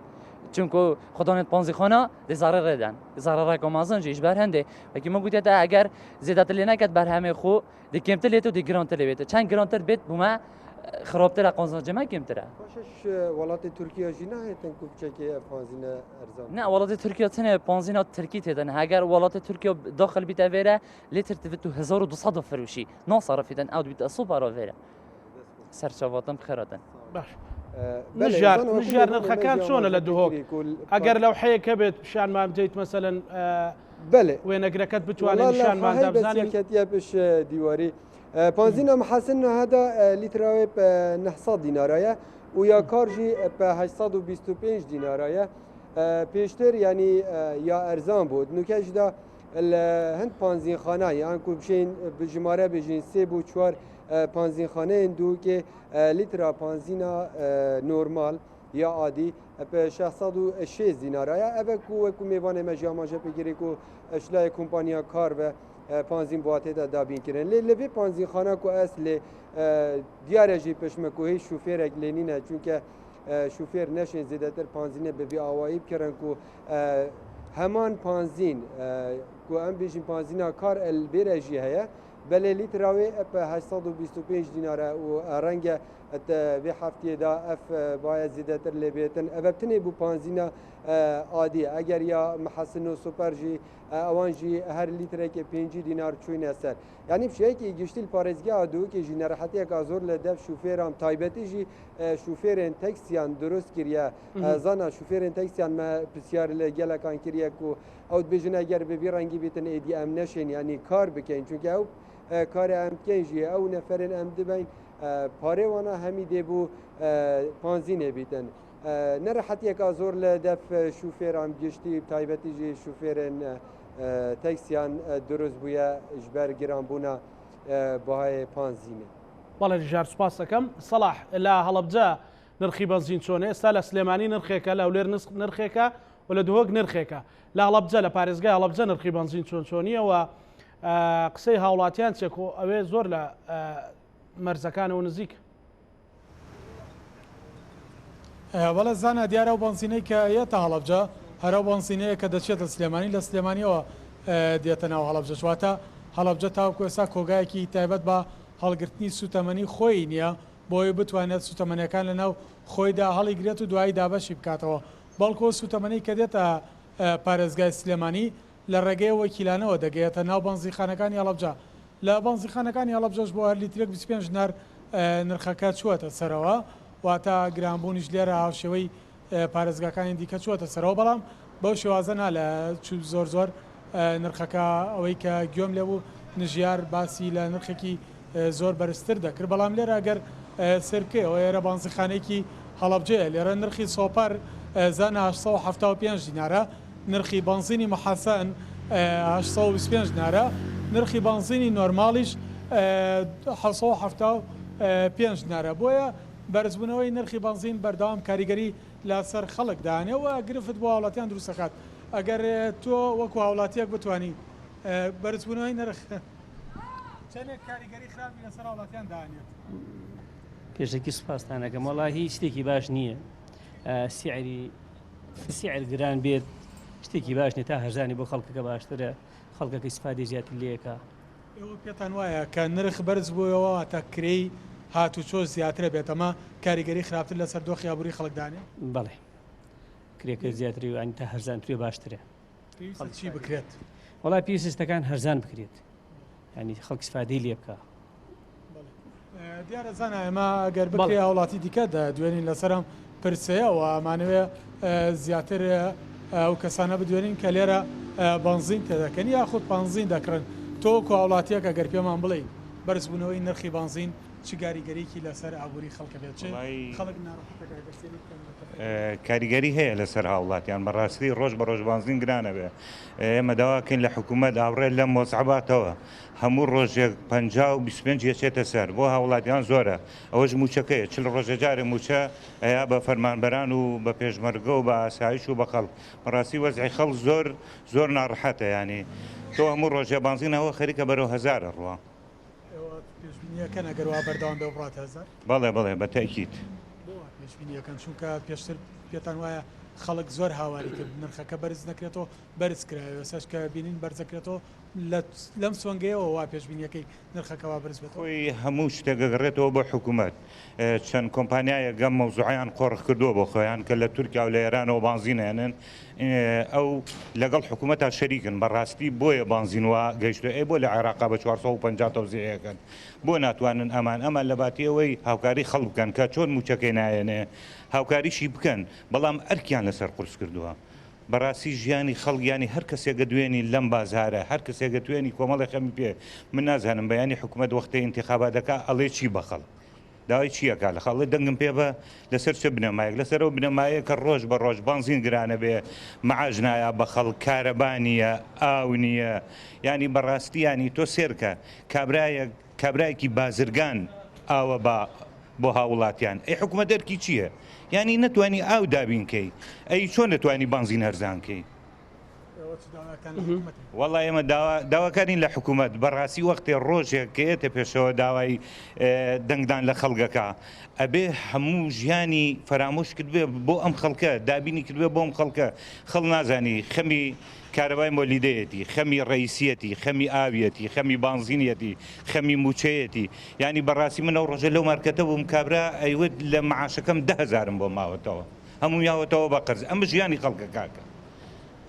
Çunku xudanên panzîxana dê zerarê den. Zerareke mezin jî ji ber hindê. Wekî min gotiye te eger zêdetir lê neket berhemê xwe Dê kêmtir lê tê û dê girantir lê bête. Çend girantir bêt bû me xirabtir e qazancê me kêmtir e. Baş e ji welatê Tirkiye jî nahêtin ku biçekê ev panzîne erzan. Ne welatê Tirkiye tenê panzîna Tirkî têdin. Heger welatê Tirkiye daxil bîte vêre lê tir divit tu 1200 firoşî. Nasarifîtin ew dibîte supera vêre. Serçavatin bi xêr hatin. Baş. نژار نژار نرخەکان چۆنە لە دهۆک ئەگەر لەو حەیەک هەبێت پیشانمان بدەیت مەسەلەن بەێ وێنەگرەکەت بتوانێت نیشانمان بزانین کەتیە پش دیواری پانزینا محەسن نهدا لیتراوێ 900 دینارایە و یا کارژی بە 825 دینارایە پێشتر ینی یا ئەرزان بوو نوکەشدا لە هەند پانزینخانە یان کو بشین بژمارە بژین سێ بۆ چوار پانزینخانەیەن دووکێ لیترا پانزینا نۆرمال یا عادی بە 660 دینارایە ئەvە کو وەکو مێوانێ me jî amaje pêgirê ku şilayê kompanya kar ve panzîn bo tê de dabînkirin lê li vê panzînxana ku ez lê diyar e jî pişme ku hêj şofêrek lê nîne çunke şofêr neşên zêdetir panzînê bi vî awayî bikirin ku heman panzîn ku em bêjin panzîna kar el bêre jî heye belê lîtra wê bi 825 dînar e û renge. Vê heftiyê de ev baye zêdetir lê bêtin. Ev tenê bû panzîna adî. Eger ya mihesin û super jî ewan jî her lîtrekê 50 dînar çûyne ser. Yanî bi şêweyekî giştî li parêzgeha Duhokê jî nerehetiyeka zor li dev şofêran taybetî jî şofêrên teksiyan dirust kiriye. Zana şofêrên teksiyan me pisyar li gelekan kiriye ku ew dibêjin eger bi vî rengî bîtin êdî em neşên yanî kar bikin. Çunke ew karê em dikin jî ew neferên em dibein parê wana hemî dê bû panzînê bîtin. Nerehetiyeka zor li dev şofêran giştî bi taybetî jî şofêrên teksiyan dirust bûye ji ber giranbûna bihayê panzînê. بەڵێ ژار سوپاس دەکەم. سەڵاح لە هەڵەبجە نرخی بەنزین چۆنە؟ ئێستا لە سلێمانی نرخێکە، لە هەولێر نرخێکە و لە دهۆک نرخێکە. لە هەڵەبجە لە پارێزگای هەڵەبجە نرخی بەنزین چۆن چۆنیە و قسەی هاوڵاتیان چیە کۆ ئەوێ زۆر لە مەرزەکانەوە نزیکە؟ بەڵێ زانا دیارە ئەو بەنزینەی کە یەتە هەڵەبجە هەر ئەو بەنزینەیە کە دەچێتە سلێمانی لە سلێمانیەوە دێتە ناو هەڵەبجە واتە هەڵەبجە تاوەکو ئێستا کۆگایەکی تایبەت بە هەڵگرتنی سوتەمەنی خۆی نییە بۆی بتوانێت سوتەمەنیەکان لە ناو خۆیدا هەڵیگرێت و دوایی دابەشی بکاتەوە بەڵکو ئەو سوتەمەنی کە دێتە پارێزگای سلێمانی لە ڕێگەی ئەو وەکیلانەوە دەگەیەتە ناو بەنزیخانەکانی هەڵەبجە. لە بەنزیخانەکانی هەڵەبجەش بۆ هەر لیترێک 25 دینار نرخەکە چووەتە سەرەوە، واتە گرانبوونیش لێرە هاوشێوەی پارێزگاکانی دیکە چووەتە سەرەوە، بەڵام بەو شێوازە نا لە زۆر زۆر نرخەکە ئەوەی کە گوێم لێ بوو نژیار باسی لە نرخێکی زۆر بەرزتر دەکرد، بەڵام لێرە ئەگەر سەیر بکەی ئەوە ئێرە بانزیخانەیەکی هەڵەبجەیە، لێرە نرخی سۆپەر زانا 875 دینارە، نرخی بەنزینی محەسەن 825 دینارە، نرخی بەنزینی نۆرماڵیش 775 دینارە، بۆیە بەرزبوونەوەی نرخی بەنزین بەردەوام کاریگەری لەسەر خەڵک دانێ و گرفت بۆ هاوڵاتیان دروست دەکات. ئەگەر تۆ وەکو هاوڵاتیەک بتوانی بەرزبوونەوەی نرخ چەندێک کاریگەری خراپی لەسەر هاوڵاتیان دانێت؟ پێشەکی سوپاستان ئەکەم وەڵا هیچ شتێکی باش نییە سعری سعر گران بێت شتێکی باش نیە تا هەرزانی بۆ خەڵکەکە باشترە خەڵکەکە ئیسفادەی زیاتر لێکا. ئێوە پێتان وایە کە نرخ بەرز بوویەوە واتە کرێی هاتوچۆ زیاترە بێت ئەمە کاریگەری خراپتر لەسەر دۆخی ئابووری خەڵک دانێ؟ بەڵێ کرێکە زیاتری و تا هەرزانترێ باشترە. پێویستە چی بکرێت؟ وەڵا پێویستە شتەکان هەرزان بکرێت یانی خەڵک ئیسفادەی لێ بکا. دیارە زانا ئێمە ئەگەر بکرێ هاوڵاتی دیکە دەدوێنین لەسەر ئەم پرسەیە و ئەمانەوێ زیاتر ئەو کەسانە بدوێنین کە لێرە بەنزین تێدەکەن یاخود بەنزین دەکڕن. تۆ وەکو هاوڵاتیەک ئەگەر پێمان بڵێی بەرزبوونەوەی نرخی بەنزین چ گاریگەریی لەسەر ئابووری خەڵکە بێت چ خەڵک ناڕەحەتەکە ئەگەر سەیری بکەن بە تەفەکەی. کاریگەری هەیە لەسەر هاوڵاتیان بەڕاستی ڕۆژ بە ڕۆژ بانزین گرانەبێ ئێمە داواکەین لە حکوومەت ئاوڕێ لەم وەزعە باتەوە هەموو ڕۆژێک 50 و 25 یەچێتە سەر بۆ هاوڵاتیان زۆرە ئەوەش مووچەکەیە 40 ڕۆژە جارێ مووچە ئەیا بە فەرمانبەران و بە پێشمەرگە و بە ئاسایش و بە خەڵک بەڕاستی وەزعی خەڵک زۆر زۆر ناڕەحەتە یانی تۆ هەموو ڕۆژێ بانزین ئەوە خەریکە بەرەو هەزارە ڕوا. ئێوە پێشبینی ئەکەن ئەگەر وا بەردەوام بێ بڕاتە هەزار؟ بەڵێ بەڵێ بە تەئکید. بۆ وا پێشبینی ئەکەن؟ چونکە پێشتر پێتان وایە خەڵک زۆر هاواری کرد نرخەکە بەرز نەکرێتەوە بەرز کرایەوە ئێستاش کە بینین بەرز دەکرێتەوە لەم سۆنگەیەوە وا پێشبینی ئەکەی نرخەکە وا بەرز بێتەوە؟ خۆی هەموو شتێک ئەگەڕێتەوە بۆ حکوومەت چەند کۆمپانیایەک ئەم مەوزوعەیان قۆرخ کردووە بۆ خۆیان کە لە تورکیا و لە ئێرانەوە بانزین ئەهێنن ئەو لەگەڵ حکوومەتا شەریکن بەڕاستی بۆیە بانزین وا گەیشتووە ئەی بۆ لە عێراقا بە 450 تەوزیعی ئەکەن بۆ ناتوانن ئەمان ئەمان لە باتی ئەوەی هاوکاری خەڵک بکەن کە چۆن مووچەکەی نایەنێ هاوکاریشی بکەن بەڵام ئەرکیان لەسەر قورس کردووە بەڕاستی ژیانی خەڵک یانی هەر کەسێک ئەدوێنی لەم بازارە هەر کەسێک ئەتوێنی کۆمەڵێ خەمی پێ من نازانم بەیانی حکومەت وەختێ ئینتیخابات دەکا ئەڵێ چی بە خەڵک داوای چی ئەکا لە خەڵک دەنگم پێ بە لەسەر چ بنەمایەک لەسەر ئەو بنەمایە کە ڕۆژ بە ڕۆژ بەنزین گرانە بێ معاش نایا بە خەڵک کارەبا نییە ئاو نییە یانی بەڕاستی یانی تۆ سێرکە کابرایەک کابرایەکی بازرگان ئاوە با بۆ هاوڵاتیان ئەی حکومەت ئەرکی چییە؟ یانی نەتوانی ئاو دابین کەی ئەی چۆن دەتوانی بەنزین هەرزان کەی؟ وەڵا ئێمە داواکارین لە حکوومەت بەڕاستی وەختێ ڕۆژێک کە ئێتە پێشەوە داوای دەنگدان لە خەڵگەکە ئەبێ هەموو ژیانی فەرامۆش کردبێ بۆ ئەم خەڵکە دابینی کردبێ بۆم خەڵکە خەڵ نازانی خەمی کارەبای مۆلیدەیەتی خەمی ڕئیسیەتی خەمی ئاویەتی خەمی بانزینیەتی خەمی موچەیەتی ینی بەڕاستی من ئەو ڕۆژە لەو مارکەتە بووم کابرا ئەیوت لە معاشەکەم دههزارم بۆ ماوەتەوە هەموو یاوەتەوە بە قەرز ئەمە ژیانی خەڵکە کاکە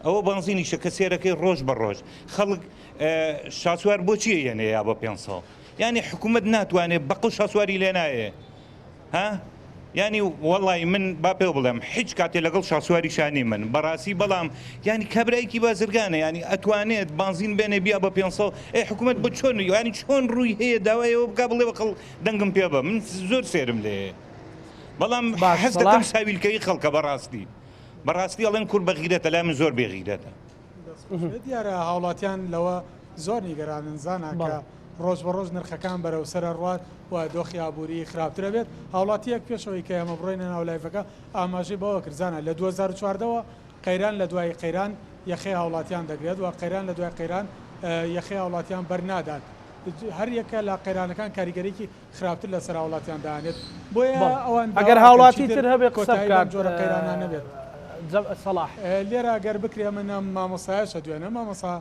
ئەوە بەنزینیشە کە سێرەکەی ڕۆژ بە ڕۆژ خەڵک شاسوار بۆچی یەنێ یا بە 500 یعنی حکوومەت ناتوانێت بەقل شاسواری لێ نایێ ها ینی وەڵی من با پێ بڵێم هیچ کاتێ لەگەڵ شاسواری شانی من بەڕاستی بەڵام ینی کابرایکی بازرگانە ینی ئەتوانێت بانزین بێنێ بیا بە 500 ئێ حکوومەت بۆ چۆن ینی چۆن ڕووی هەیە داوایەوە بک بڵێ بەقڵ دەنگم پێ بە من زۆر سێرم لێ بەڵام هەست دەکەم ساویلکەی خەڵکە بەڕاستی بەڕاستی ئەڵێن کورد بەغیرەتە لای من زۆر بێ غیرەتە. دیارە هاوڵاتیان لەوە زۆر نیگەرانن زانا کە ڕۆژ بە ڕۆژ نرخەکان بەرەو سەر ئەڕوات و دۆخی ئابووری خراپتر ئەبێت. هاوڵاتییەک پێش ئەوەی کە ئێمە بڕۆینە ناو لایڤەکە ئاماژەی بەوە کرد زانا لە 2014 وە قەیران لە دوای قەیران یەخەی هاوڵاتیان دەگرێت و قەیران لە دوای قەیران یەخەی هاوڵاتیان بەرنادات هەر یەکە لە قەیرانەکان کاریگەریی خراپتر لەسەر هاوڵاتیان دانێت بۆیە بەڵێ ئەوان ئەگەر داوا دەکەن هاوڵاتی چیتر تر هەبێ قسە کۆتایی بەم بکات جۆرە قەیرانانە بێت. سەڵاح. لێرە گەر بکرێ من ئەم مامۆستایەش ئەدوێنم مامۆستا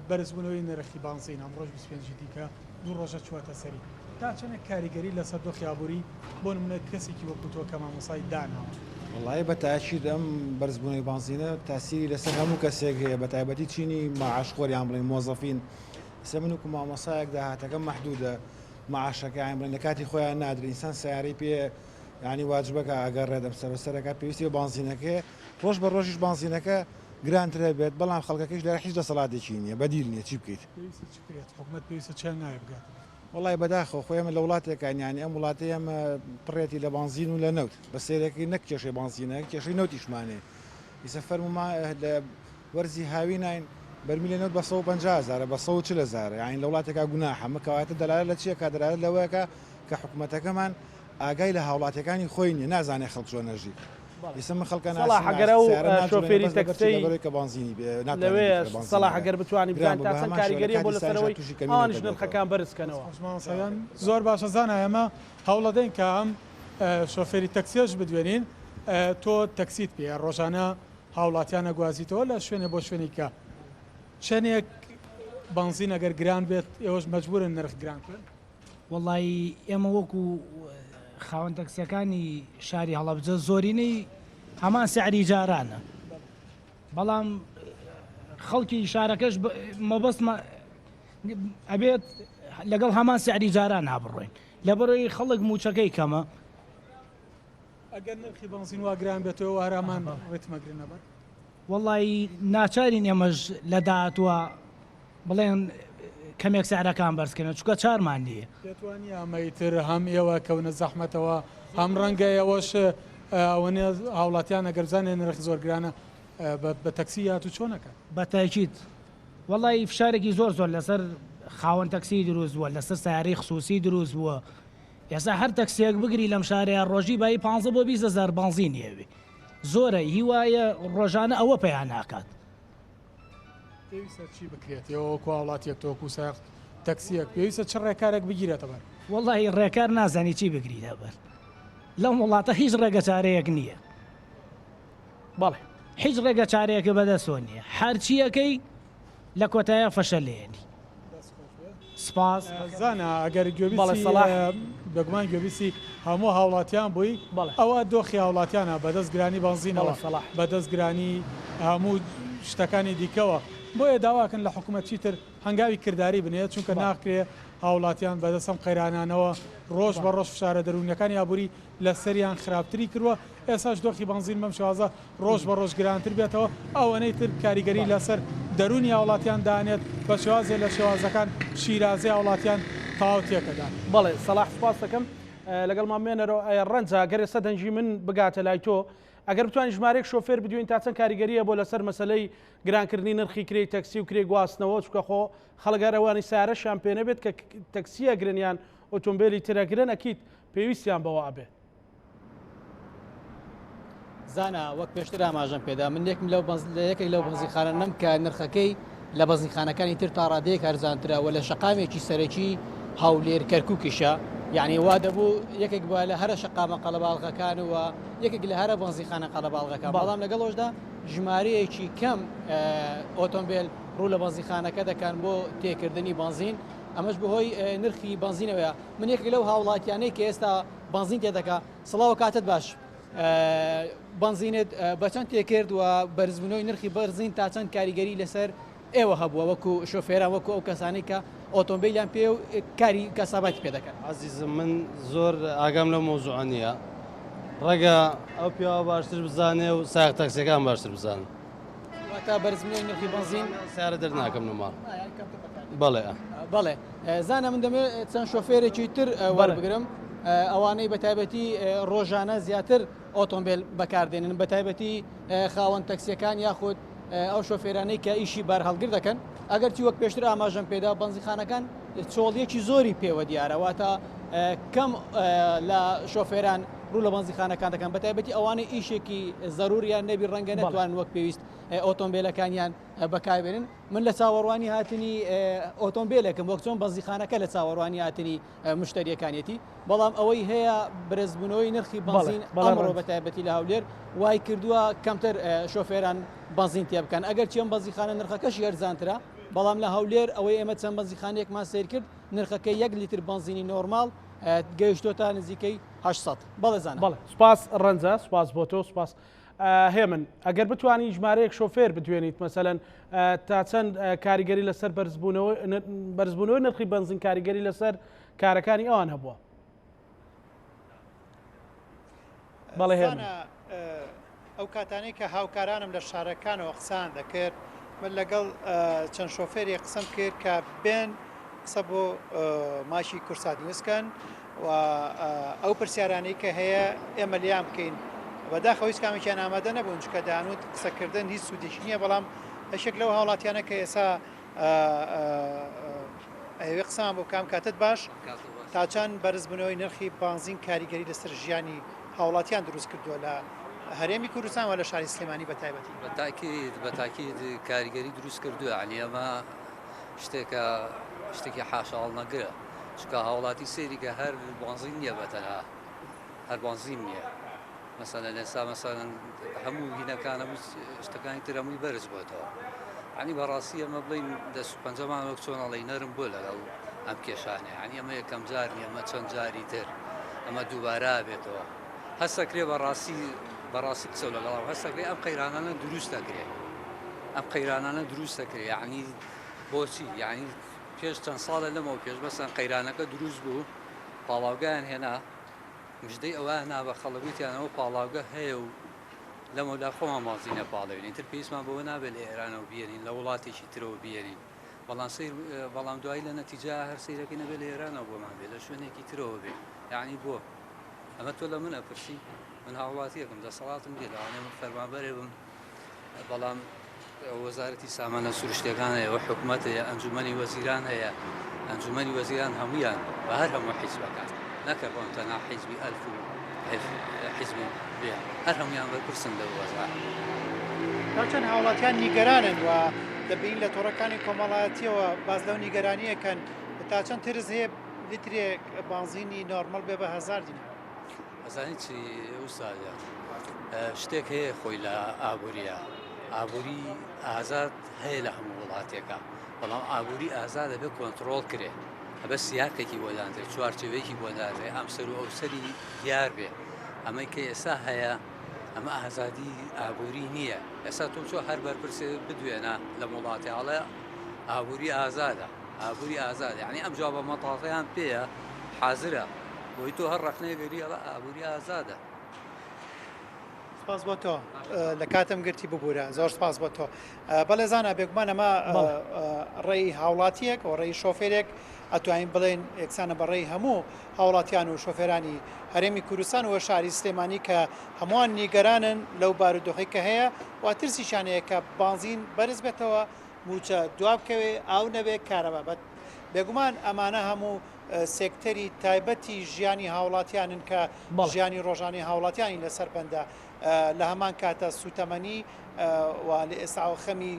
بەرزبوونەوەی نرخی بانزین ئەمڕۆش 25 ی دیکە دوو ڕۆژە چووەتە سەری تا چەندێک کاریگەری لەسەر دۆخی ئابووری بۆ نمونە کەسێکی وەکو تۆ کە مامۆستای داناوە؟ وەڵایی بە تاکید ئەم بەرزبوونەوەی بانزینە تاسیری لەسەر هەموو کەسێک هەیە بە تایبەتی چینی مەعاشخۆر یان بڵێین مۆزەفین ئێستا من وەکو مامۆستایەک داهاتەکەم مەحدودە معاشەکەیان بڵێن لە کاتی خۆیان نادرێ ئینسان سەیارەی پێ یانی واجبەکە ئەگەڕێت ئەم سەر سەرەکە پێویستی بە بانزینەکەی ڕۆژ بە ڕۆژیش بانزینەکە گرانترە بێت بەڵام خەڵکەکەیش لێرە هیچ دەسەڵاتێکی نییە بەدیل نییە چی بکەیت پێویستە چ بکرێت حکومەت پێویستە چیان ناوێ بگات وەڵای بەداخەوە خۆ ئێمە لە وڵاتێکان یانی ئەم وڵاتەی ئێمە پڕێتی لە بانزین و لە نەوت بە سەیرەکەی نەک کێشەی بانزینە کێشەی نەوتیشمانەیە ئیسە فەرموو لە وەرزی هاویناین بەرمیلێ نەوت بە 150 هەزارە بە 140 هەزارە یانی لە وڵاتێکا گوناحە مە کەواتە دەلالەت لە چیە کا دەلالەت لەوەیە کە کە حکومەتەکەمان ئاگای لە هاوڵاتیەکانی خۆی نیە نازانێ خەڵک چۆن ئەژی ئیسە من خەڵکە سەڵاح ناسم ئەگەر ئەو سیارە ناجوڵێنێ شۆفێری بەس لەبەر چی تەکسەی لەبەرەوەی کە بانزینی بێ ناتوانێ لەوێ بیکڕێ سەڵاح بانزینەکە ئەگەر بتوانی گران بزانین بوو تا بە چەند هەمان شێوە لە کاریگەریە بۆ کاتی لەسەر سایشا ئەوەی تووشی کەمی نەوت ئەوانیش دەبێتەوە. نرخەکان بەرز کەنەوە. دەست خۆش مامۆستا گیان زۆر باشە زانا ئێمە هەوڵەدەین کە ئەم شۆفێری تەکسیەش بدوێنین تۆ تەکسیت پێیە ڕۆژانە هاوڵاتیان ئەگوازیتەوە لە شوێنێ بۆ شوێنی کە چەنێک بەنزین ئەگەر گران بێت ئێوەش مەجبورن نرخ گران بکەن؟ وەڵایی ئێمە وەکو خاوەن تەکسیەکانی شاری هەڵەبجە زۆرینەی هەمان سعری جارانە بەڵام خەڵکی شارەکەش مەبەستمە ئەبێت لەگەڵ هەمان سعری جاران بڕۆین لەبەرەوەی خەڵک موچەکەی کەمە ئەگەر نرخی بەنزین وا گران بێتەوە هەر هەمان ڕیتم ئەگرنە بەر؟ وەڵایی ناچارین ئێمەش لە داهاتووە بڵێن کەمێک سعرەکان بەرز کەنەوە چونکە چارمان نییە. پێت وا نییە ئەمە ئیتر هەم ئێوە کەونە زەحمەتەوە هەم ڕەنگە ئێوەش ئەوەنە هاوڵاتیان ئەگەر بزانێ نرخ زۆر گرانە بە تەکسی هاتوچۆ نەکەن؟ بە تاکید وەڵایی فشارێکی زۆر زۆر لەسەر خاوەن تەکسی دروست بووە لەسەر سەیارەی خسوسی دروست بووە ئێستا هەر تەکسیەک بگری لەم شارەیا ڕۆژی بایی پانزە بۆ 20 هەزار بەنزینی ئەوێ زۆرە هی وایە ڕۆژانە ئەوە پەیا ناکات. پێویستە چی بکرێت ئێوە وەکو هاوڵاتیەک تۆ وەکو سایەق تەکسیەک پێویستە چ ڕێکارێک بگیرێتە بەر؟ وەڵاهی ڕێکار نازانی چی بگریتە بەر لەم وڵاتە هیچ ڕێگە چارەیەک نییە. بەڵێ. هیچ ڕێگە چارەیەکە بەدەستەوە نییە هەرچیەکەی لە کۆتاییا فەشەل لێنی. سپاس. زانا ئەگەر بەڵێ گوێبیستی سەڵاح. بێگومان گوێبیستی هەموو هاوڵاتیان بووی بەڵێ. ئەوە دۆخی هاوڵاتیانە بەدەست گرانی بەڵێ بەنزینەوە سەڵاح. بەدەست گرانی هەموو شتەکانی دیکەوە بۆیە داواکەن لە حکومەت چیتر هەنگاوی کرداری بنێت چونکە بەڵێ. ناکرێ هاوڵاتیان بەدەست ئەم قەیرانانەوە ڕۆژ بە بەڵێ. ڕۆژ فشارە دەروونیەکانی ئابووری لەسەریان خراپتری کردووە ئێستاش دۆخی بەنزین بەم شێوازە ڕۆژ بە ڕۆژ گرانتر بێتەوە، ئەوەنەی تر کاریگەری لەسەر دەروونی هاوڵاتیان دانێت، بە شێوازێ لە شێوازەکان شیرازەی هاوڵاتیان تەواو تێکەدات. بەڵێ سەڵاح سوپاست دەکەم لەگەڵمان بمێنەرەوە ئەیە ڕەنجە گەر ئێستا دەنگی من بگاتە لای تۆ ئەگەر بتوانین ژمارەیەک شۆفێر بدوێین تا چەند کاریگەریە بۆ لەسەر مەسەلەی گرانکردنی نرخی کرێی تەکسی و کرێی گواستنەوە چونکە خۆ خەڵک هەر ئەوانی سەیارەشیان پێ نەبێت کە تەکسی ئەگرن یان ئۆتۆمبێلی تر ئەگرن ئەکید پێویستیان بەوە ئەبێ. زانا، وەک پێشتر ئاماژەم پێدا، من یەکم لەو لە یەکێک لەو بەنزینخانانەم کە نرخەکەی لە بەنزینخانەکانی تر تا ڕادەیەک هەرزانترە و لە شەقامێکی سەرەکی هەولێر کەرکووکیشە، یعنی وا دەبوو یەکێک بووە لە هەرە شەقامە قەڵەباڵغەکان و یەکێک لە هەرە بەنزینخانە قەڵەباڵغەکان، بەڵام لەگەڵ ئەوشدا ژمارەیەکی کەم ئۆتۆمبێل ڕوو لە بەنزینخانەکە دەکەن بۆ تێکردنی بەنزین، ئەمەش بەهۆی نرخی بەنزینەوەیە. من یەکێک لەو هاوڵاتیانەی کە ئێستا بەنزین تێدەکا، سڵاو کاتت باش. بەنزینت بەچەند تێکرد و بەرزبوونەوەی نرخی بەرزین تا چەند کاریگەری لەسەر ئێوە هەبووە وەکو شۆفێران وەکو ئەو کەسانەی کە ئۆتۆمبیلیان پێ و کاری کەساباتی پێ دەکەن؟ عزیزم من زۆر ئاگام لەو مەوزوعە نییە ڕەگە ئەو پیاوە باشتر بزانێ و سایەق تاکسیەکان باشتر بزانن. واتە بەرزبوونەوەی نرخی بەنزین سیارە دەرناکەم لە ماڵ. بەڵێ. بەڵێ زانا من دەمەوێت چەند شۆفێرێکی تر وەربگرم ئەوانەی بە تایبەتی ڕۆژانە زیاتر ئۆتۆمبیل بەکاردێنن بە تایبەتی خاوەن تەکسیەکان یاخود ئەو شۆفێرانەی کە ئیشی بارهەڵگر دەکەن ئەگەرچی وەک پێشتر ئاماژەم پێدا بەنزیخانەکان چۆڵیەکی زۆری پێوە دیارە واتە کەم لە شۆفێران ڕوو لە بەنزیخانەکان دەکەن بە تایبەتی ئەوانەی ئیشێکی زەروریان نەبی ڕەنگە نەتوان وەک پێویست ئۆتۆمبیلەکانیان بەکاربێنن من لە چاوەڕوانی هاتنی ئۆتۆمبیلێکم وەک چۆن بەنزیخانەکە لە چاوەڕوانی هاتنی مشتریەکانیەتی بەڵام ئەوەی هەیە بەرزبوونەوەی نرخی بەنزین ئەمڕۆ بە تایبەتی لە هەولێر وای کردووە کەمتر شۆفێران بەنزین تێ بکەن ئەگەر چێن بەنزیخانە نرخەکەشی هەرزانترە بەڵام لە هەولێر ئەوەی ئێمە چەند بەنزیخانەیەکمان سەیر کرد نرخەکەی یەک لیتر بەنزینی نۆرماڵ گەیشتۆتە نزیکەی 800 بەڵێ زانا. بەڵێ سوپاس ڕەنجە سوپاس بۆ تۆ سوپاس هێمن ئەگەر بتوانی ژمارەیەک شۆفێر بدوێنیت مەسەلەن تا چەند کاریگەری لەسەر بەرزبوونەوەی نرخی بەنزین کاریگەری لەسەر کارەکانی ئەوان هەبووە بەڵێ هێمن. ئەو کاتانەی کە هاوکارانم لە شارەکانەوە قسەیان دەکرد، من لەگەڵ چەند شۆفێرێک قسەم کرد کە بێن قسە بۆ مایکی کورسات نیوز کەن و ئەو پرسیارانەی کە هەیە ئێمە لێیان بکەین. بەداخەوە هیچ کامێکیان ئامادە نەبوون، چونکە دەیانوت قسەکردن هیچ سوودێکی نییە، بەڵام یەکێک لەو هاوڵاتیانە کە ئێستا ئەیەوێ قسەمان بۆ بکام کاتت باش تا چەند بەرزبوونەوەی نرخی بانزین کاریگەری لەسەر ژیانی هاوڵاتیان دروست کردووە لە هەرێمی کوردستان و لە شاری سلێمانی بە تایبەتی؟ بە تاکید بە تاکید کاریگەری دروست کردووە یعنی ئەمە شتێکە شتێکی حاشاهەڵنەگرە چونکە هاوڵاتی سەیری کە هەر بانزین نییە بە تەنها هەر بانزین نییە مەسەلەن ئێستا مەسەلەن هەموو هینەکان هەموو شتەکانی تر هەمووی بەرز بۆتەوە عنی بەڕاستی ئەمە بڵین دەست و پەنجەمان وەک چۆن ئەڵێی نەرم بۆ لەگەڵ ئەم کێشانە عنی ئەمە یەکەم جار نیە ئەمە چەند جاری تر ئەمە دووبارە بێتەوە هەستەکرێ بەڕاستی بەڕاستی قسە لەگەڵ هەستەکرێ ئەم قەیرانانە دروست دەکرێ ئەم قەیرانانە دروست دەکرێ یعنی بۆچی یعنی پێش چەند ساڵە لەمەوە پێش بەسەن قەیرانەکە دروست بوو پاڵاوگایان هێنا مژدەی ئەوەیان نا بە خەڵک وتیان ئەوە پاڵاوگە هەیە و لەمەولا خۆمان بانزینە پاڵێوین ئیتر پێویستمان بەوە نابێت لە ئێرانەوە بیێنین لە وڵاتێکی ترەوە بیێنین بەڵام سیر بەڵام دوایی لە نەتیجە هەر سیرەکەی نەبێت لە ئێرانەوە بۆمان بێت لە شوێنێکی ترەوە بێ یعنی بۆ ئەمە تۆ لە من ئەپرسی من هاوڵاتیەکم دەسەڵاتم نییە لەوانەیە من فەرمانبەرێ بم بەڵام وەزارەتی سامانە سروشتیەکان هەیە و حکومەت هەیە ئەنجومەنی وەزیران هەیە ئەنجومەنی وەزیران هەمویان بە هەر هەموو حیزبەکان نەکە بۆن تەنها حیزبی ئەلف و حیزبی بێ هەر هەمویان بەرپرسن لەو وەزارەت. تا چەند هاوڵاتیان نیگەرانن و دەبینین لە تۆڕەکانی کۆمەڵایەتیەوە باس لەو نیگەرانیەکەن تا چەند ترس هەیە لیترێک بانزینی نۆرمەڵ بێ بە هەزار دینار. ئەزانی چی ئوستاد شتێک هەیە خۆی لە ئابووریە ئابووری ئازاد هەیە لە هەموو وڵاتێکە بەڵام ئابووری ئازاد دەبێت کۆنتترۆل کرێ ئەبە سیاقێکی بۆ دانرێت چوارچێوەیەکی بۆ دانرێ ئەم سەر و ئەو سەری دیار بێ ئەمەی کە ئێستا هەیە ئەمە ئازادی ئابووری نییە ئێستا تۆ چۆ هەر بەرپرسێ بدوێنە لە وڵاتی ئاڵێ ئابووری ئازادە ئابووری ئازاد یعنی ئەم جوابە مەتاڵیان پێیە حازرە بۆی تۆ هەر ڕەخنەیەک گەری ئەڵێ ئابووری ئازادە. سپاس بۆ تۆ لە کاتم گرتی ببوورە زۆر سپاس بۆ تۆ بەڵێ زانا بێگومان ئەمە ڕێی هاوڵاتیەک و ڕێی شۆفێرێک ئەتوانین بڵێن یەکسانە بە ڕێی هەموو هاوڵاتیان و شۆفێرانی هەرێمی کوردستان و شاری سلێمانی کە هەمووان نیگەرانن لەو بارودۆخی کە هەیە و ترسیشیان هەیە کە بانزین بەرز بێتەوە مووچە دوابکەوێ ئاو نەبێ کارەبا بێگومان ئەمانە هەموو. سێکتەری تایبەتی ژیانی هاوڵاتیانن کە ژیانی ڕۆژانەی هاوڵاتیانی لەسەر بەندە لە هەمان کاتە سوتەمەنی و لە ئێستاوە خەمی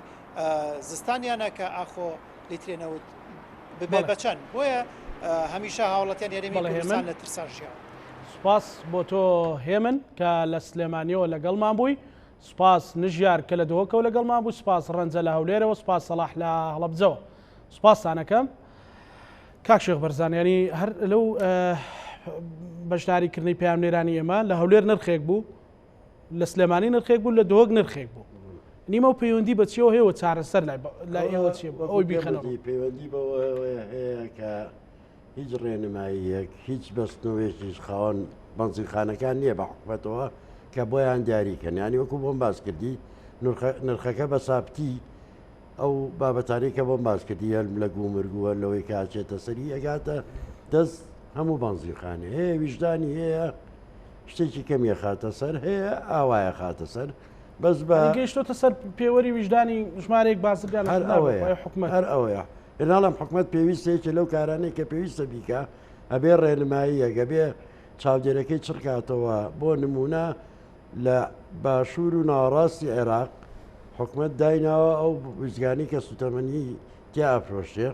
زستانیانە کە ئاخۆ لیترێ نەوت ببێ بە چەند بۆیە هەمیشە هاوڵاتیان هەرێمی کوردستان لە ترسان ژیاون. سوپاس بۆ تۆ هێمن کە لە سلێمانیەوە لەگەڵمان بووی سوپاس نژیار کە لە دهۆکەوە لەگەڵمان بوو سوپاس ڕەنجە لە هەولێرەوە سوپاس سەڵاح لە هەڵەبجەوە سوپاستان ئەکەم کاک شێخ بەرزان ینی هەر لەو بەشداریکردنی پەیامنێرانی ئێمە لە هەولێر نرخێک بوو لە سلێمانی نرخێک بوو لە دهۆک نرخێک بوو نیمە و پەیوەندی بە چیەوە هەیە و چارەسەر لای لای ئێوە چیە ئەوی بیخەنەوە پەیوەندی بەوە هەیە کە هیچ ڕێنماییەک هیچ بەستنەوەیەکیش خاوەن بەنزینخانەکان نییە بە حکومەتەوە کە بۆیان دیاریکەن ینی وەکو بۆم باس کردی نرخەکە بە سابتی ئەو بابەتانەی کە بۆم باس کردی هەر لە گومرگ و هەر لەوەی کە ئەچێتە سەری ئەگاتە دەست هەموو بەنزینخانێ هەیە ویژدانی هەیە شتێکی کەمی خاتە سەر هەیە ئاوایە خاتە سەر بەس بە گەیشتۆتە سەر پێوەری ویژدانی ژمارەیەک بازرگان هەر ئەوەیە حکومەت هەر ئەوەیە ناڵم حکومەت پێویستە یەکێ لەو کارانەی کە پێویستە بیکە ئەبێ ڕێنماییەک ئەبێ چاودێرەکەی چڕکاتەوە بۆ نمونە لە باشوور و ناوەڕاستی عێراق حکومەت دایناوە ئەو ویستگانەی کە سوتەمەنی تیا ئەفرۆشێ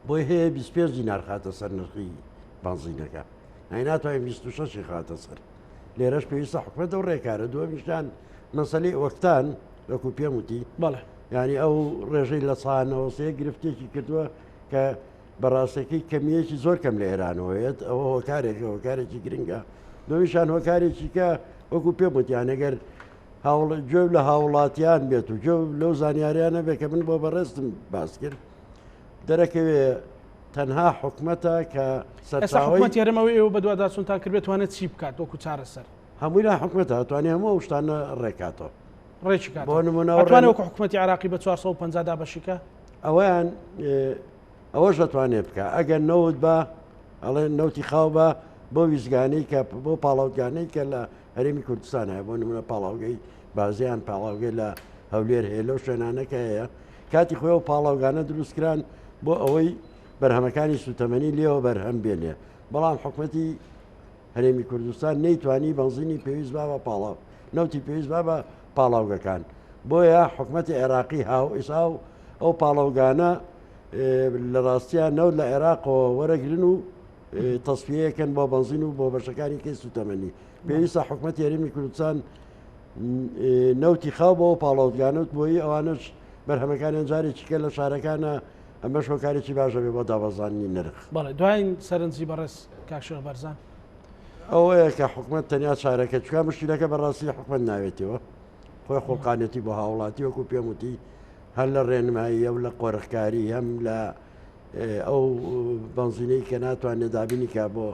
بۆی هەیە 25 دینار خاتە سەر نرخی بەنزینەکە ئەی ناتوانین 26 خاتە سەر لێرەش پێویستە حکومەت ئەو ڕێکارە دووەمیشان مەسەلەی ئۆکتان وەکو پێم وتی بەڵێ یعنی ئەو ڕێژەی لە سانەوە سێ گرفتێکی کردووە کە بەڕاستەکەی کەمییەکی زۆر کەم لە ئێرانەوە یەت، ئەوە هۆکارێکە، هۆکارێکی گرنگە. دووەمیشان هۆکارێکی کە وەکو پێم وت یان ئەگەر هاوڵ گوێ لە هاوڵاتیان بێت و گوێ لەو زانیاریانە بێت کە من بۆ بەڕێزتم باس کرد دەرەکەوێ تەنها حکومەتە کە ئێستا سەرچاوەی حکومەتی هەرێم ئەوەی ئێوە بەدواداچوونتان کردبێت توانێت چی بکات وەکو چارەسەر؟ هەمووی لای حکومەتە ئەتوانێ هەموو ئەو شتانە ڕێکاتەوە. ڕێکی کاتەوە. بۆ نمونە ئەو ئەتوانێ ڕێن- وەکو حکومەتی عێراقی بە 450 دابەشی کا؟ ئەوەیان ئەوەش دەتوانێت بکە ئەگەر نەوت بە ئەڵێ نەوتی خاو بە بۆ ویزگانەی کە بۆ پاڵاوتگانەی کە لە هەرێمی کوردستان هەیە بۆ نمونە پاڵاوگەی بازیان پاڵاوگەی لە هەولێر هەیە لەو شوێنانە کە هەیە کاتی خۆی و پاڵاوگانە دروستکران بۆ ئەوەی بەرهەمەکانی سوتەمەنی لێوە بەرهەم بێنێ بەڵام حکومەتی هەرێمی کوردستان نەیتوانی بەنزینی پێویست با بە پاڵاو نەوتی پێویست با بە پاڵاوگەکان بۆیە حکومەتی عێراقی هاو ئیسا و ئەو پاڵاوگانە لە ڕاستیا نەوت لە عێراقەوە وەرەگرن و تەسفیەکەن بۆ بەنزین و بۆ بەشەکانی کەی سوتەمەنی پێویستە حکومەتی هەرێمی کوردستان نەوتی خاو بۆ پاڵاوتگانەوت بۆی ئەوانش بەرهەمەکانیان جارێکی کە لە شارەکانە ئەمەش هۆکارێکی باشە بێ بۆ دابەزاندنی نرخ. بەڵێ دواین سەرنجی بەڕێز کاک شێخ بەرزان. ئەوەیە کە حکومەت تەنیا چارەکە چکا مشکلەکە بەڕاستی حکومەت ناوێتەوە خۆی خوڵقانێتی بۆ هاوڵاتی وەکو پێم وتی هەر لە ڕێنماییە و لە قۆرخکاری هەم لە ئەو بەنزینەی کە ناتوانێت دابینی کا بۆ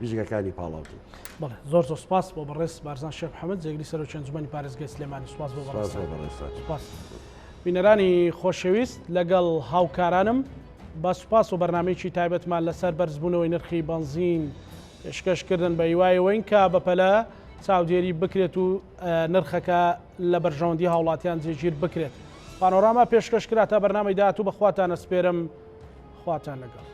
ویزگەکانی پاڵاوتن. بەڵێ زۆر زۆر سپاس بۆ بەڕێز بارزان شێخ محەممەد جێگری سەرۆکی ئەنجومەنی پارێزگای سلێمانی سپاس بۆ بەڕێزتان. سپاس. بینەرانی خۆشەویست لەگەڵ هاوکارانم بە سوپاس و بەرنمەیەکی تایبەتمان لەسەر بەرزبوونەوەی نرخی بەنزین پێشکەشکردن بە هیوای ئەوەین کە بەپەلە چاودێری بکرێت و نرخەکە لە بەرژەوەندی هاوڵاتیان جێگیر بکرێت. پانۆراما پێشکەش کرا تا بەرنامەی داهاتوو بە خواتان ئەسپێرم خواتان لەگەڵ.